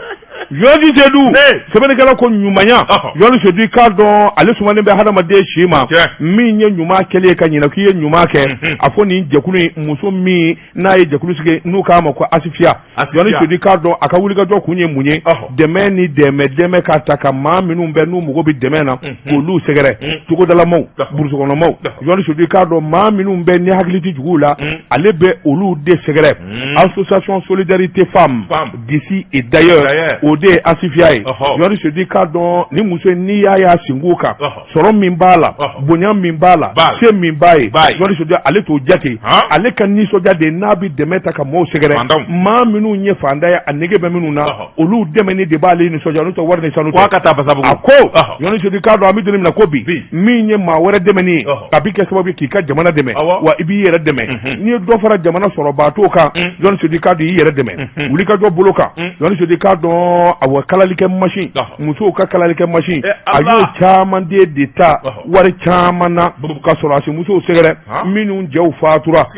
Journaliste Seydou, sɛbɛnnikɛla ko ɲumanya, journaliste Seydou, i k'a dɔn ale sumanen bɛ hadamaden si ma, min ye ɲuman kɛlen ye ka ɲinɛ k'i ye ɲuman kɛ. A fɔ nin jɛkulu in, muso min n'a ye jɛkulu sigi n'u k'a ma ko Asifiya, journaliste Seydou, i k'a dɔn a ka wulikajɔ kun ye mun ye? Dɛmɛ ni dɛmɛ, dɛmɛ k'a ta ka maa minnu bɛ n'u mago bɛ dɛmɛ na, k'olu sɛgɛrɛ, togodalamaw, burusukɔnɔmaw. Journaliste Seydou, i k'a dɔn maa minnu bɛ ni hakili tɛ juguw la, ale bɛ olu de sɛgɛrɛ. Association Solidarité Femmes d'ici et d'ailleurs, o de ye Asifiya ye. Journaliste Seydou, i k'a dɔn ni muso in, n'i y'a y'a senkun kan, sɔrɔ min b'a la, bonya min b'a la, se min b'a ye, journaliste Seydou, ale t'o jate. Ale ka nisɔndiya de n'a bɛ dɛmɛ ta ka maaw sɛgɛrɛ, maa minnu ye fantan ye, a nege bɛ minnu na, olu dɛmɛni de b'ale nisɔndiya, n'o tɛ wari ni sanu tɛ. Ka taa Basabugu. A ko journaliste Seydou, i k'a dɔn an bɛ don min na ko bi, min ye maa wɛrɛ dɛmɛni ye, a bɛ kɛ sababu ye k'i ka jamana dɛmɛ, wa i b'i yɛrɛ dɛmɛ. N'i ye dɔ fara jamana sɔrɔbaatɔw kan, journaliste Seydou, i k'a dɔn i yɛrɛ dɛmɛ. Wulikajɔ bolo kan, journaliste Seydou, i k'a dɔn awɔ, kalalikɛ masin, musow ka kalalikɛ masin, a y'o caman de ta wari caman na ka sɔrɔdasi musow sɛgɛrɛ minnu cɛw fatura.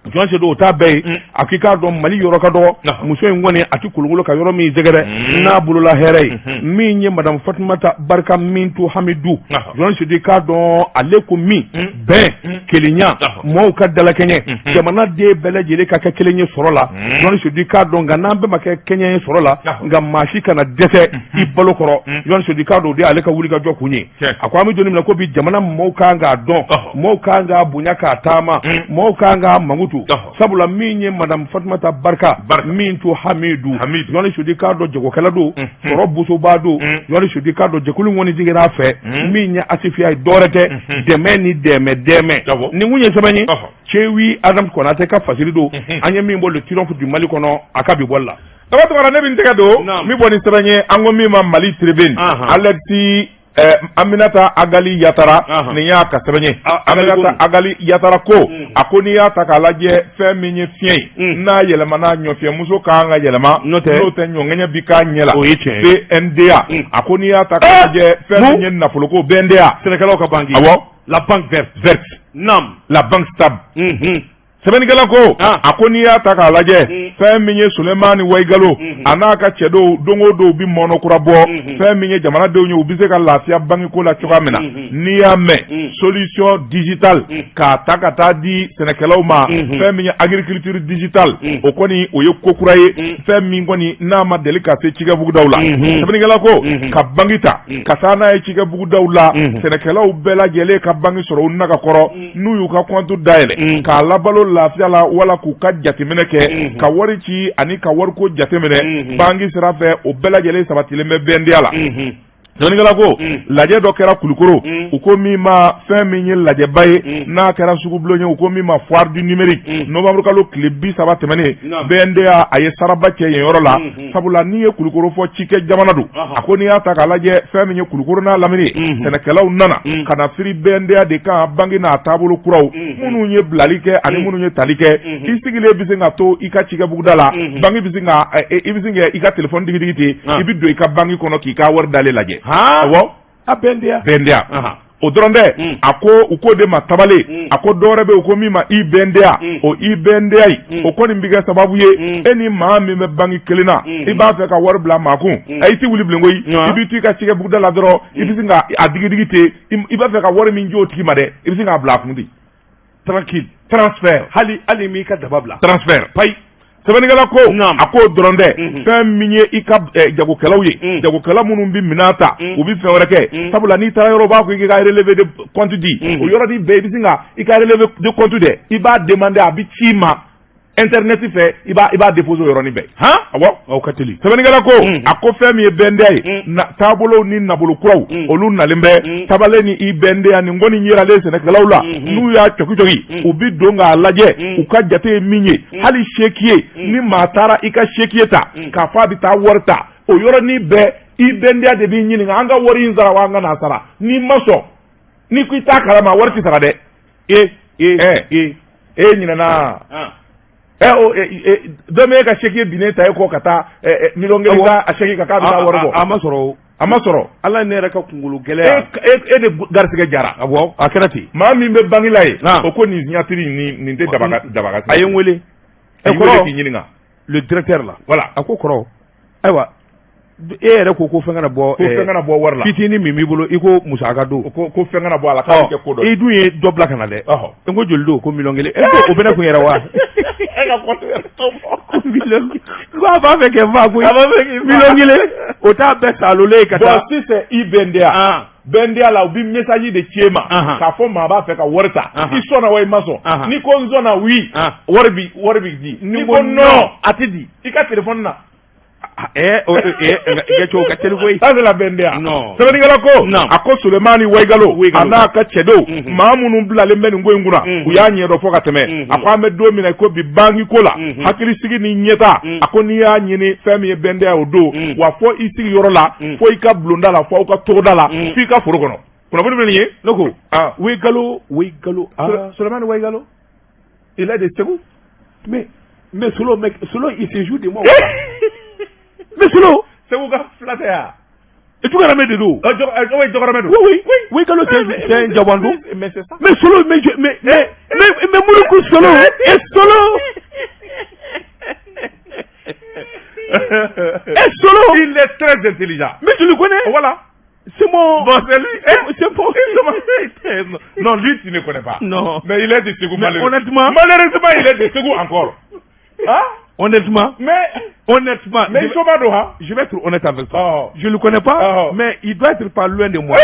Journaliste Seydou, o t'a bɛɛ ye. A k'i k'a dɔn Mali yɔrɔ ka dɔgɔ, muso in kɔni a tɛ kolokolo ka yɔrɔ min sɛgɛrɛ n'a bolola hɛrɛ ye, min ye madame Fatumata Barika Mintu Hamidu. Journaliste Seydou, i k'a dɔn ale ko min bɛn, kelenya, maaw ka dalakɛɲɛ, jamana den bɛɛ lajɛlen ka kɛ kelen ye sɔrɔ la. Journaliste Seydou, i k'a dɔn nka n'an bɛɛ ma kɛ kɛɲɛ ye sɔrɔ la, nka maa si kana dɛsɛ i balo kɔrɔ. Journaliste Seydou, i k'a dɔn o de y'ale ka wulikajɔ kun ye. A ko an bɛ don min na ko bi, jamana maaw kan k'a dɔn, maaw kan k'a bonya k'a taama, maaw kan k'a mankutu, sabula min ye madame Fatumata Barika Mintu Hamidu, journaliste Seydou, i k'a dɔn jagokɛla don, sɔrɔ bosoba don. Journaliste Seydou, i k'a dɔn jɛkulu kɔni sigira a fɛ, min ye Asifiya ye, dɔwɛrɛ tɛ, dɛmɛ ni dɛmɛ dɛmɛ. Nin kun ye sɛbɛn ye, Cewi Adams Konatɛ ka fasiri don, an ye min bɔ Le Triomphe du Mali kɔnɔ, a ka bi bɔli la. Daba Tunkara, ne bɛ n tɛgɛ don min bɔ ni sɛbɛn ye, an ko min ma Mali Tribune, Alexis Aminata Agali Yatara, nin y'a ka sɛbɛn ye. Aminata Agali Yatara ko, a ko n'i y'a ta k'a lajɛ, fɛn min ye fiɲɛ ye, n'a yɛlɛmana, ɲɔfiyɛmuso ka kan ka yɛlɛma, n'o tɛ ɲɔŋɛɲɛ bi k'a ɲɛ la. O ye tiɲɛ ye. BNDA, a ko n'i y'a ta k'a lajɛ, fɛn min ye nafoloko, BNDA, sɛnɛkɛlaw ka banque, awɔ, la banque verte, naam, la banque stable. Sɛbɛnnikɛla ko, a ko n'i y'a ta k'a lajɛ, fɛn min ye Sulemani Wayigalo, a n'a ka cɛdenw, don o don u bɛ mɔnɔ kura bɔ, fɛn min ye jamanadenw ye, u bɛ se ka lafiya banque ko la cogoya min na. N'i y'a mɛn solution digitale k'a ta ka taa di sɛnɛkɛlaw ma, fɛn min ye agriculture digitale, o kɔni o ye ko kura ye, fɛn min kɔni n'a ma deli ka se cikɛbugudaw la. Sɛbɛnnikɛla ko ka banque ta ka taa n'a ye cikɛbugudaw la, sɛnɛkɛlaw bɛɛ lajɛlen ka banque sɔrɔ u naga kɔrɔ, n'u y'u ka compte dayɛlɛ k'a labalo lafiya la wala k'u ka jateminɛ kɛ ka wari ci ani ka wariko jateminɛ banki sira fɛ, o bɛɛ lajɛlen sabatilen bɛ BNDA la. Sɛbɛnnikɛla ko lajɛ dɔ kɛra Kulukoro, u ko min ma fɛn min ye lajɛba ye, n'a kɛra sugubulon ye, u ko min ma foire du numérique, novembre kalo tile 30 tɛmɛnen, BNDA a ye saraba cɛ yen yɔrɔ la. Sabula n'i ye Kulukoro fɔ, cikɛ jamana don. A ko n'i y'a ta k'a lajɛ, fɛn min ye Kulukoro n'a lamini ye, sɛnɛkɛlaw nana ka na firi BNDA de kan, banki n'a taabolo kuraw, minnu ye bilali kɛ ani minnu ye tali kɛ. I sigilen bɛ se ka to i ka cikɛ buguda la, banki bɛ se ka i bɛ se ka i ka téléphone digidigi ten, i bɛ don i ka banki kɔnɔ k'i ka wari dalen lajɛ. Awɔ, a BNDA. BNDA, o dɔrɔn tɛ. A ko u k'o de ma tabale. A ko dɔwɛrɛ bɛ yen, u ko min ma i-BNDA. O i-BNDA in, o kɔni bɛ kɛ sababu ye, e ni maa min bɛ banki kelen na, i b'a fɛ ka wari bila maa kun, i tɛ wuli bilen koyi. I bɛ to i ka cikɛ buguda la dɔrɔn, i bɛ sin ka a digidigi ten. I b'a fɛ ka wari min di o tigi ma dɛ, i bɛ sin k'a bila a kun ten. Tranquille. Transfert. Hali m'i ka daba bila. Transfert payi. Sɛbɛnnikɛla ko a k'o dɔrɔn tɛ. Fɛn min ye i ka jagokɛlaw ye, jagokɛla minnu bɛ minɛn ta, u bɛ fɛn wɛrɛ kɛ, sabula n'i taara yɔrɔ, b'a fɔ k'i ka relevé de compte di. O yɔrɔnin bɛɛ, i bɛ sin ka i ka relevé de compte dɛ, i b'a demander, a bɛ ci i ma internet fɛ, i b'a déposer o yɔrɔnin bɛɛ. Han, awɔ. Aw ka teli. Sɛbɛnnikɛla ko a ko fɛn min ye BNDA ye, taabolow ni nabolo kuraw, olu nalen bɛ tabale ni i BNDA. Nin kɔni yiralen sɛnɛkɛlaw la, n'u y'a cɔki cɔki, u bi don k'a lajɛ u ka jate ye min ye. Hali chéquier, ni maa taara i ka chéquier ta k'a fɔ a bɛ taa wari ta, o yɔrɔnin bɛɛ, i BNDA de b'i ɲininka: an ka wari in sara wa, an ka n'a sara? N'i ma sɔn, n'i ko i t'a kalama, wari tɛ sara dɛ. E e. Ɛ. E. E ɲinɛna ɛ o dɔ bɛ e ka chéquier binnen ta e kɔ ka taa 1 000 000 da a chèque kan k'a bɛ taa wari bɔ. A ma sɔrɔ o. A ma sɔrɔ. Ala, ne yɛrɛ ka kunkolo gɛlɛya. E de garisɛgɛ jara. Awɔ, a kɛra ten. Maa min bɛ banki la yen, Ah. o ko nin signature nin tɛ daba daba. A ye n wele. A y'i wele k'i ɲininka. Le directeur la. Voilà. A ko kɔrɔ, ayiwa, e yɛrɛ ko ko fɛn kana bɔ. Ko fɛn kana bɔ wari la. Fitinin min b'i bolo, i ko musaka don. Ko fɛn kana bɔ a la, k'a bɛ kɛ ko dɔ ye. I dun ye dɔ bila ka na dɛ. N ko joli don? Ko 1 000 000. E ko o bɛ ne kun yɛrɛ wa? E ka compte yɛrɛ t'o bɔ. Ko miliyɔn, ko a b'a fɛ kɛ n fa koyi. A b'a fɛ k'i fa. 1 000 000, o t'a bɛɛ salolen ye ka Bon, taa. si c'est i-BNDA, BNDA la, u bɛ message de ci e ma k'a fɔ maa b'a fɛ ka wari ta, i sɔnna wa i ma sɔn? N'i ko n sɔnna, oui, wari bi di. N'i ko non, a tɛ di. I ka téléphone na. Ɛ o ɛ Gɛcɛ, o ka teli koyi. Ça, c'est la BNDA. Non. Sɛbɛnnikɛla ko Non. a ko Sulemani Wayigalo Wayigalo. a n'a ka cɛdenw, maa minnu bilalen bɛ nin ko in kunna, u y'a ɲɛdɔn fɔ ka tɛmɛ. A ko an bɛ don min na i ko bi, banki ko la, hakilisigi ni ɲɛta, a ko n'i y'a ɲini, fɛn min ye BNDA, o don wa, fɔ i sigiyɔrɔ la, fo i ka bulonda la, fo aw ka togoda la, fo i ka foro kɔnɔ. Kunnafoni bɛ nin ye. Ne ko Ah. Wayigalo, Wayigalo, ah. Sulemani Wayigalo, il est de Ségou. Mais Solo, mais Solo, il se joue de moi. Mais Solo. Ségou ka fila tɛ yan. Jɔgɔrɔmɛ de don. Oui, Jɔgɔrɔmɛ don. Oui, Wayigalo, c'est un Jawando. Mais c'est ça. Mais Solo, mais je- mais mais mais mais Mouroukou Solo et Solo et Solo. Il est très intelligent. Mais je le connais. Voilà. C'est mon. Bon, c'est lui. C'est mon. Non, lui, tu ne connais pas. Non. Mais il est de Ségou, Mais malheureusement. honnêtement. Malheureusement, il est de Ségou encore. Hein? Honnêtement. Mais, Honnêtement. mais il sont pas hein? Je vais être honnête avec toi. Oh. Je le connais pas, Oh. mais il doit être pas loin de moi.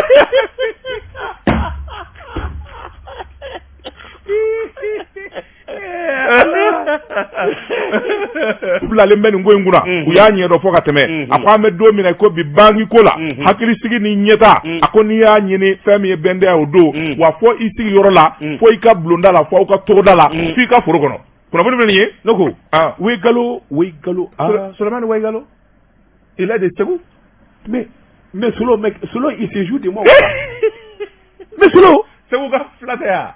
Bilalen bɛ nin ko in kunna, u y'a ɲɛdɔn fɔ ka tɛmɛ. A ko an bɛ don min na i ko bi, banki ko la, hakilisigi ni ɲɛta, a ko n'i y'a ɲini, fɛn min ye BNDA, o don wa, fɔ i sigiyɔrɔ la, fo i ka bulonda la, fo aw ka togoda la, fo i ka foro kɔnɔ. Kunnafoni bɛ nin ye. Ne ko Ah. Wayigalo, Wayigalo, ah. Sulemani Wayigalo, il est de Ségou. Mais Solo, mais Solo, il se joue de moi. Mais Solo. Ségou ka fila tɛ yan.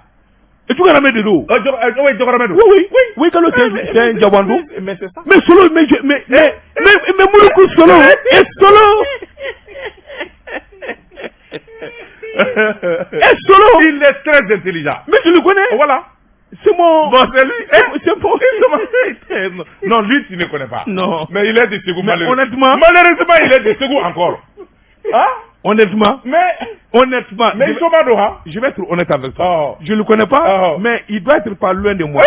Jɔgɔrɔmɛ de don. Oui, Jɔgɔrɔmɛ don. Oui, Wayigalo, c'est un Jawando. Mais c'est ça. Mais Solo, mais je, mais mais mais mais Mouroukou Solo et Solo et Solo. Il est très intelligent. Mais je le connais. Voilà. C'est mon. Bon, c'est lui. C'est mon. Non, lui, tu ne connais pas. Non. Mais il est de Ségou, Mais malheureusement. honnêtement. Malheureusement, il est de Ségou encore. Hein? Honnêtement. Mais, Honnêtement. mais ils sont pas hein? Je vais être honnête avec toi. Oh. Je le connais pas, Oh. mais il doit être pas loin de moi.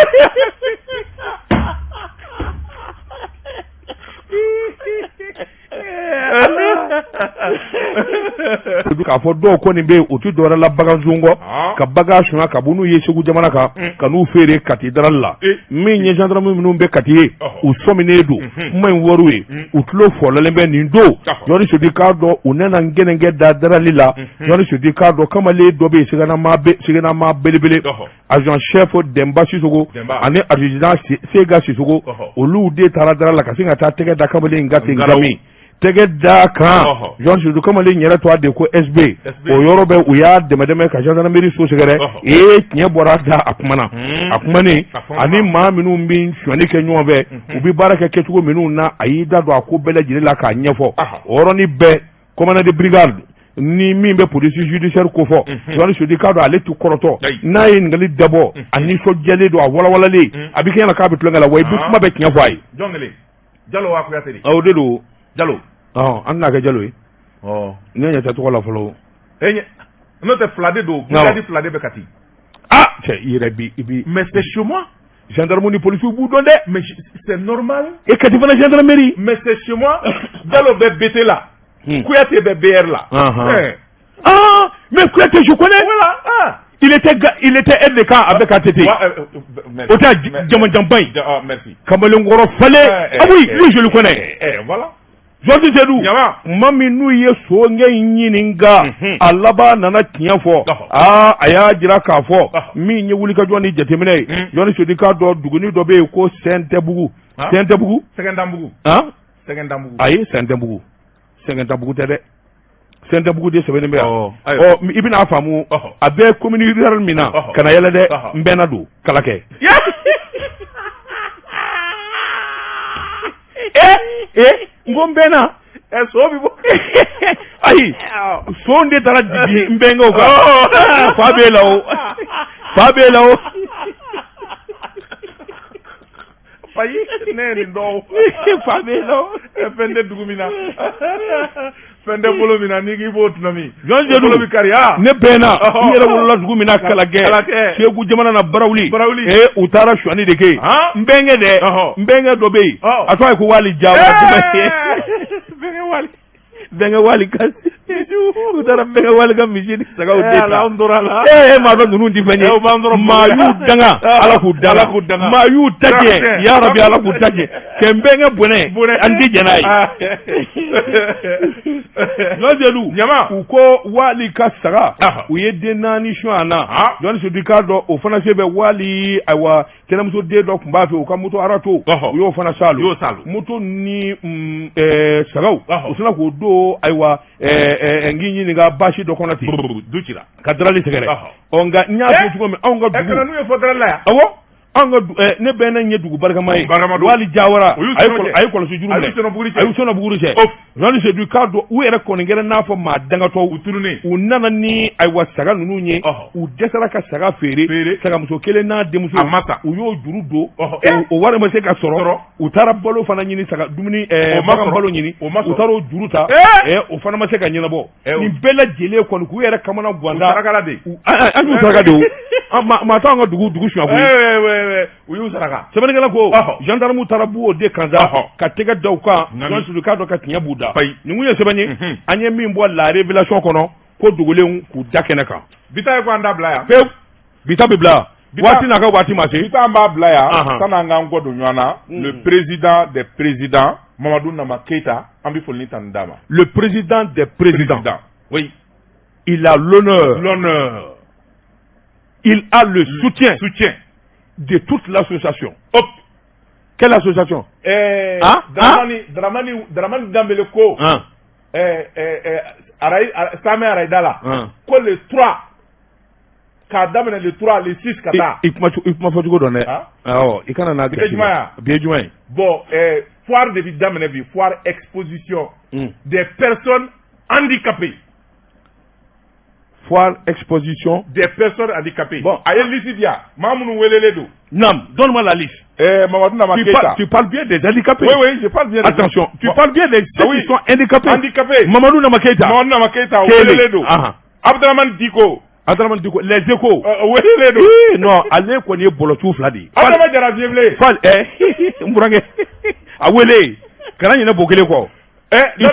K'a fɔ dɔw kɔni bɛ yen, u tɛ dɔwɛrɛ la bagan sun kɔ, ka bagan sunya ka bɔ n'u ye Segu jamana kan, ka n'u feere Kati darali la. Min ye gendarme minnu bɛ Kati ye, u sɔminen don kuma in wariw ye, u tulo fɔlɔlen bɛ nin don. Jɔnni Sedu k'a dɔn, u nana gɛnɛnkɛ da darali la. Jɔnni Sedu k'a dɔn, kamalen dɔ bɛ yen, siganama belebele, adjoint chef Denba Sisoko ani adjudant Sega Sisoko, olu de taara darali la ka sin ka taa tɛgɛ da kamalen in kan ten. Min tɛgɛ da kan, Jɔn Sedu, kamalen yɛrɛ tɔgɔ de ko SB. O yɔrɔ bɛ, u y'a dɛmɛ dɛmɛ ka gendarmerie so sɛgɛrɛ. Ee, tiɲɛ bɔra da, a kumana, a kumanen ani maa minnu bɛ sonyali kɛ ɲɔgɔn fɛ, u bɛ baara kɛ kɛcogo minnu na, a y'i da don a ko bɛɛ lajɛlen la k'a ɲɛfɔ. O yɔrɔnin bɛɛ, commandant de brigade ni min bɛ police judiciaire ko fɔ, Jɔn Sedu k'a dɔn, ale tɛ kɔrɔtɔ. N'a ye ɲininkali dabɔ, a nisɔndiyalen don, a walawalalen, a bɛ kɛ ɲɛna k'a bɛ tulonkɛ la, wa i bɛ kuma bɛɛ tiɲɛ fɔ a ye. Jalo wa Kuyate de? O de don. Jalo. An tɛna kɛ Jalo ye. Ne ɲɛ tɛ tɔgɔ la fɔlɔ. E n'o tɛ, fila de don, brigade fila de bɛ Kati. Ah cɛ, i yɛrɛ bi i bi. Mais c'est chez moi. Gendarme ni policiers b'u dɔn dɛ. Mais c'est normal. E Kati fana gendarmerie. Mais c'est chez moi. Jalo bɛ BT la. Kuyate bɛ BR la. Ah, mais Kuyate, je connais. Voilà. Ah. Il était aide de camp avec ATT. O tɛ jamajanba in. Merci. Kamalenkɔrɔ falen. Ah oui, lui je le connais. Voilà. Jɔnni Sedu, maa min n'u ye sokɛ in ɲininka, a laban nana tiɲɛ fɔ. Aa, a y'a jira k'a fɔ min ye wulikajɔ ni jateminɛ ye. Jɔnni Sedu k'a dɔn, duguni dɔ bɛ yen ko Sɛntɛbugu. Sɛntɛbugu. Sɛgɛndanbugu. Han? Sɛgɛndanbugu. Ayi, Sɛntɛbugu. Sɛgɛndanbugu tɛ dɛ. Sɛntɛbugu de sɛbɛnnen bɛ yan. Ɔ, i bɛna faamu, a bɛ commune rurale min na, kana yɛlɛ dɛ, n bɛnna don Kalakɛ. Ee, n ko n bɛnna. So bɛ bɔ. Ayi, son de taara jigin n bɛnkɛw kan. Fa b'e la o, fa b'e la o. Ayi, ne ye nin dɔn. Fa b'e la o. Fɛn tɛ dugu min na, fɛn tɛ bolo min na, n'i k'i b'o tɔnɔmi. Jɔn Sedu, bolo bɛ kari. Ne bɛnna, n yɛrɛ wolola dugu min na, Kalakɛ, Segu jamana na, Barawuli. Barawuli. Ee, u taara sonyali de kɛ yen. N bɛnkɛ dɛ, n bɛnkɛ dɔ bɛ yen, a tɔgɔ ye ko Wali Jawara. Bɛnkɛ Wali. Bɛnkɛ Wali ka, u taara bɛnkɛ Wali ka misi ni sagaw de ta. Anw tora la. Ee, maa dɔn ninnu tɛ fɛn ye. Maa y'u danga, Ala k'u danga. Ala k'u danga. Maa y'u ta tiɲɛ, ya Rabi, Ala k'u ta tiɲɛ. Kɛ n bɛnkɛ bɔnɛ, an tɛ jɛn n'a ye. Jɔn Sedu, u ko Wali ka saga, u ye den 4 suɲɛ a na. Jɔn Sedu k'a dɔn, o fana se bɛ Wali. Ayiwa, tɛnɛmuso den dɔ tun b'a fɛ, u ka moto arato, u y'o fana saalo. Moto ni sagaw, u sina k'o don. Ayiwa, n k'i ɲininka basi dɔ kɔnɔ ten, du cira ka darali sɛgɛrɛ. Ɔ, nka n y'a fɔ cogo min, anw ka dugu. N'u ye fɔ darali la yan. Awɔ, anw ka, ne bɛnna ye dugu barikama ye. Wali Jawara, a ye kɔlɔsi juru minɛ, a y'u sɔnna buguri cɛ. Jɔnni Sedu k'a dɔn, u yɛrɛ kɔni kɛra n'a fɔ maa dangatɔw, u tununnen. U nana ni ayiwa saga ninnu ye, u dɛsɛra ka saga feere. Sagamuso kelen n'a denmuso, a ma sa, u y'o juru don, o wari ma se ka sɔrɔ. U taara balo fana ɲini, saga dumuni, bagan balo ɲini, u taara o juru ta, o fana ma se ka ɲɛnabɔ. Nin bɛɛ lajɛlen kɔni, k'u yɛrɛ kamana ganda. Saraka de. An y'u saraka de o, maa t'anw ka dugu suɲɛ koyi. U y'u saraka. Sɛbɛnnikɛla ko gendarme taara bu o de kan sa, ka tɛgɛ da u kan. Jɔn Sedu k'a dɔn, ka tiɲɛ b'u da. Nin kun ye sɛbɛn ye an ye min bɔ La Révélation kɔnɔ, ko dogolenw k'u da kɛnɛ kan. Bi ta ye ko an da bila yan. Pewu, bi ta bɛ bila waati n'a ka waati ma se. Bi ta an b'a bila yan san'an k'an kɔ don ɲɔgɔn na. Le président des présidents, Mamadu Nama Keita, an bɛ foli ni tanu d'a ma. Le président des présidents. Oui. Il a l'honneur. L'honneur. Il a le soutien. Soutien. De toute l'association. Hop. Quelle association? Hein? Dramani, Dramani Dambele ko. Hein? Arayi, Samɛ Arayida la. Ko le 3 k'a daminɛ le 3, le 6 ka taa. I kuma fɔ cogo dɔn dɛ. Awɔ, i kana n'a. Bi ye jumɛn ye? Bi ye jumɛn ye? Bon, foire de bi daminɛ bi, foire exposition des personnes handicapées. Foire exposition des personnes handicapées. Bon, a ye liste di yan, maa minnu welelen don. Nam, donne-moi la liste. Mamadou Nama Keita. Tu parles bien des handicapés. Oui, oui, je parle bien. Attention, tu parles bien des ceux qui sont handicapés. Handicapés. Mamadou Nama Keita. Mamadou Nama Keita, welelen don. Abdramane Diko. Abdramane Diko, les échos. Welelen don. Oui, non, ale kɔni ye bɔlɔtu fila de ye. Adama Jara Vieux. Fal, n burankɛ, a wele, kana ɲinɛ bo kelen kɔ. Ils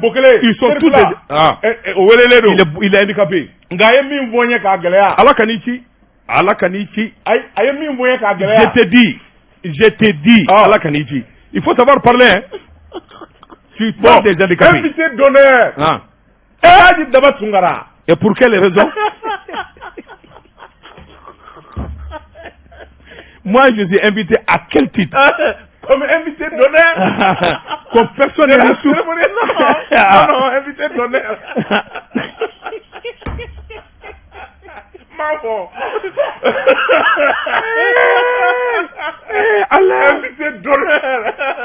Bokele, ils sont tous des ah. O welelen don. Il est handicapé. Nka a ye min fɔ n ye k'a gɛlɛya. Ala ka n'i ci, Ala ka n'i ci. Ayi, a ye min fɔ n ye k'a gɛlɛya. Je te dis, je te dis, Ala ka n'i ci. Il faut savoir parler, hein. Tu parles des handicapés. Invité d'honneur. Ah. Elhaji Daba Tunkara. Et pour quelle raison? Moi, je suis invité à quel titre? Comme invité d'honneur. Comme personne n'est sous. Non, non, invité d'honneur. M'a fɔ. Allah. Invité d'honneur.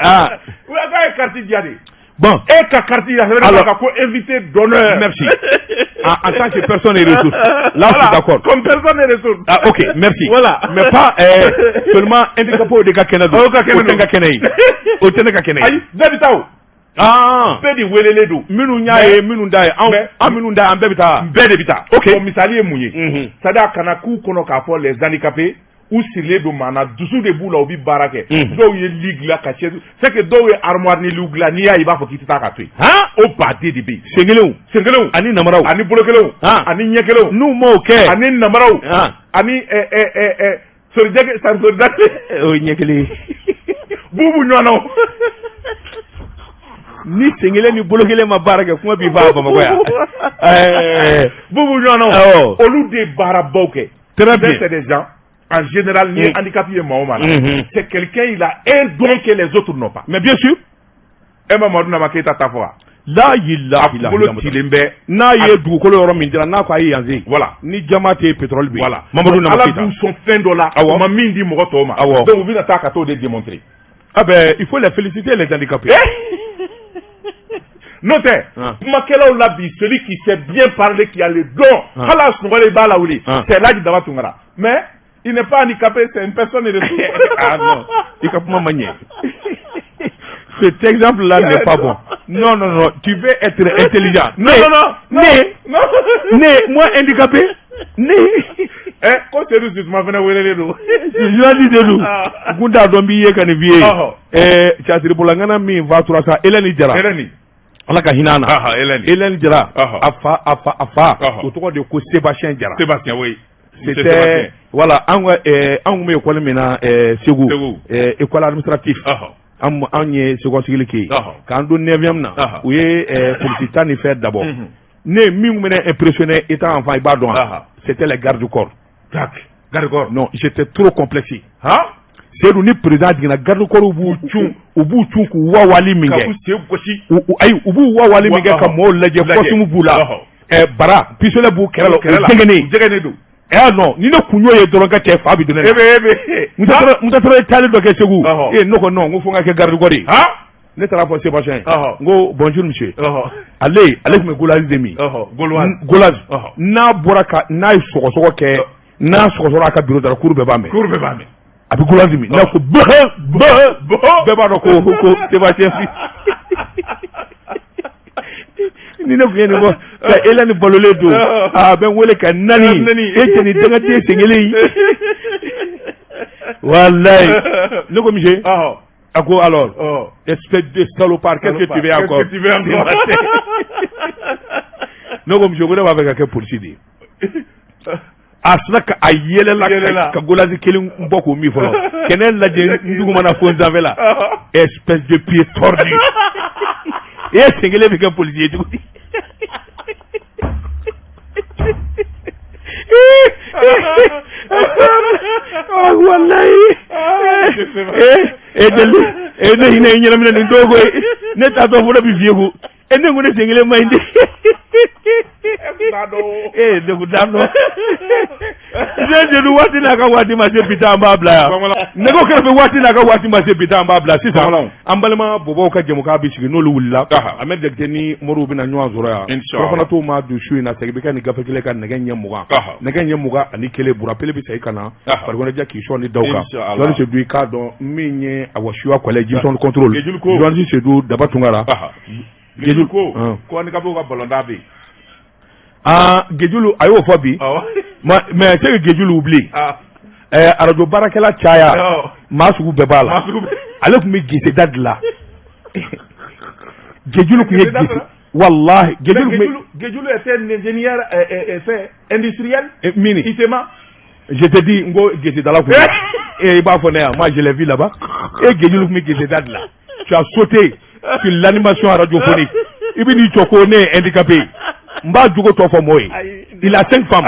Ah. Oui, a ye carte di yan de. Bon. E ka carte di yan, Alors, ko invité d'honneur. Merci. En tant que personne n'est ressource. Là, je suis d'accord. Comme personne n'est ressource. Ah, ok, merci. Voilà. Mais pas seulement handicapé de ka kɛnɛ don. O ka kɛnɛ don. O tɛ n ka kɛnɛ ye. O tɛ ne ka kɛnɛ ye. Ayi, bɛɛ bɛ taa o. Ah. Bɛɛ de welelen don. Minnu y'a ye, minnu da ye, anw minnu da ye, an bɛɛ bɛ taa. Bɛɛ de bɛ taa. Ok. Bon, misali ye mun ye? C'est à dire a kana k'u kɔnɔ k'a fɔ les handicapés u sirilen don maa na, dusu de b'u la, u bɛ baara kɛ. Dɔw ye lit dilan ka chaise, c'est que dɔw ye armoire ni lit dilan, n'i y'a ye i b'a fɔ k'i tɛ taa ka to yen. Han. O baden de bɛ yen. Sen kelenw. Sen kelenw. Ani namaraw. Ani bolo kelenw. Ani ɲɛ kelenw. N'u m'o kɛ. Ani namaraw. Ani sorijɛgɛ sorijɛgɛ. O ye ɲɛ kelen ye. Bubu ɲɔgɔnnaw. Ni sen kelen ni bolo kelen ma baara kɛ, kuma b'i faa Bamakɔ yan. Bubu ɲɔgɔnnaw. Olu de baarabaw kɛ. Très bien. C'est des gens. En général, ni handicapé ye maa o maa la, c'est quelqu'un, il a un don que les autres n'ont pas. Mais bien sûr. E ma Mamadu Nama Keyita ta fɔ wa? La ilaha A kunkolo cilen bɛ. N'a ye dugukolo yɔrɔ min dira, n'a ko a ye yan se. Voilà. Ni jama tɛ yen, pétrole bɛ yen. Voilà. Mamadu Nama Ala Keyita. b'u sɔn fɛn dɔ la. Awɔ. U ma min di mɔgɔ tɔw ma. Awɔ. Donc u bɛna taa ka t'o de démontrer. Ah ben, il faut les féliciter, les handicapés. N'o tɛ, kumakɛlaw la bi, celui qui sait bien parler, qui a le don, hali a sunɔgɔlen i b'a lawuli, c'est Elhaji Daba Tunkara. Mais il n'est pas handicapé, c'est une personne ressource. Ah non, i ka kuma ma ɲɛ. Cet exemple-là n'est pas bon. Non, non, non, tu veux être intelligent. Non, non, non. Ne, ne, moi handicapé, ne. Eh, ko Seydou Sisuma fana welelen don. Journaliste de don. N kun t'a dɔn n b'i ye ka nin f'i ye. Catiribɔla min fatura sa, Elɛni Jara. Elɛni. Ala ka hinɛ a na. Elɛni. Elɛni Jara. A fa, a fa, a fa. O tɔgɔ de ko Sébastien Jara. Sébastien, oui. C'était, voilà, anw ka anw tun bɛ école min na Segu, école administrative. Anw ye second cycle kɛ yen. K'an don neuvième na, u ye polisi ta ni fɛn dabɔ. Ne min tun bɛ ne impressionné étant enfant, i b'a dɔn wa? C'était les gardes du corps. Garde corps. Non, j'étais trop complexé. Han? Seydou, ni président jiginna, garde corps b'u cun, u b'u cun k'u wawali min kɛ. Ka u sen gosi. Ayi, u b'u wawali min kɛ ka mɔgɔw lajɛ, costume b'u la. Bara pistolet b'u kɛrɛ la, u jɛngɛnnen. U jɛngɛnnen don. Eh non, ni ne kun y'o ye dɔrɔn, ka cɛ fa bi don ne la. E bɛ e bɛ. Musa Tarawele ye taali dɔ kɛ Segu. E ne ko non, n ko fo n ka kɛ garde corps ye. Ne taara fɔ Sébastien ye. N ko bonjour monsieur. Ale tun bɛ Gauloise de min. Gauloise. N'a bɔra ka n'a ye sɔgɔsɔgɔ kɛ, n'a sɔgɔsɔgɔra a ka bureau da la, kuru bɛɛ b'a mɛn. Kuru bɛɛ b'a mɛn. A bɛ Gauloise min. N'a ko bɛɛ bɛɛ b'a dɔn ko Sébastien fi. Ni ne tun ye nin fɔ ka Elɛni balolen don, a bɛ n wele ka nani e cɛ ni dangaden sen kelen in. Walayi. Ne ko monsieur. A ko alors, espèce de salopard, qu'est-ce que tu veux encore? Qu'est-ce que tu veux encore? Ne ko monsieur, ko ne b'a fɛ ka kɛ polisi de ye. A sina ka a yɛlɛla ka Gauloise kelen bɔ k'o min fɔlɔ. Ka ne lajɛ n dugumana fo n sanfɛ la. Espèce de pied tordu. E sen kelen bɛ kɛ polisi ye cogo di? Walayi. E deli e ne hinɛ ɲɛnaminɛ nin don koyi. Ne t'a dɔn fɔlɔ bi fiyewu. E ne ko ne sen kelen ma ɲi dɛ. E ne ko t'a dɔn. Ne jeli waati n'a ka waati ma se bi taa an b'a bila yan. Nɛgɛw kɛrɛfɛ waati n'a ka waati ma se bi taa an b'a bila sisan. An balima bɔbɔw ka jɛmukan bɛ sigi n'olu wulila. Ahmed Jakite ni Moriw bɛna ɲɔgɔn sɔrɔ yan. Surafana t'o ma don su in na, segin bɛ kɛ ni gafe kelen ka nɛgɛ ɲɛ 20. Nɛgɛ ɲɛ 21, Burapele bɛ segin ka na. Farikoloja k'i sɔn ni daw kan. Journaliste Seydou, i k'a dɔn min ye awa suya kɔlɛ Jisɔn contrôle. Journaliste Seydou Daba Tunkara. Gejulu ko ko handicapé ka ballon bɛ yen. Ah, Gejulu a y'o fɔ bi. Mais c'est que Gejulu oublie. Arajo baarakɛla caya, maa sugu bɛɛ b'a la. Ale tun bɛ geseda dilan. Gejulu tun ye wallahi Gejulu tun bɛ Gejulu était un ingénieur fait industriel mini ISEMA. Je te dis n ko gesedala kun e i b'a fɔ ne yan, moi je l'ai vu là-bas e Gejulu tun bɛ geseda de la. Tu as sauté sur l'animation radiophonique, i bɛ n'i jɔ ko ne ye handicapé ye, n b'a jogo tɔ fɔ mɔgɔw ye. Il a cinq femmes,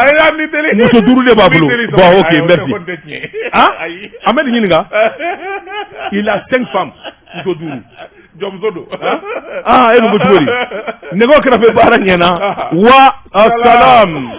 muso duuru de b'a bolo. Bon, ok, merci. Ah, an bɛ nin ɲininka, il a cinq femmes, muso duuru. Jɔnmuso don. Ah, e dun ko cogo di? Nɛgɛw kɛrɛfɛ baara ɲɛna wa salam.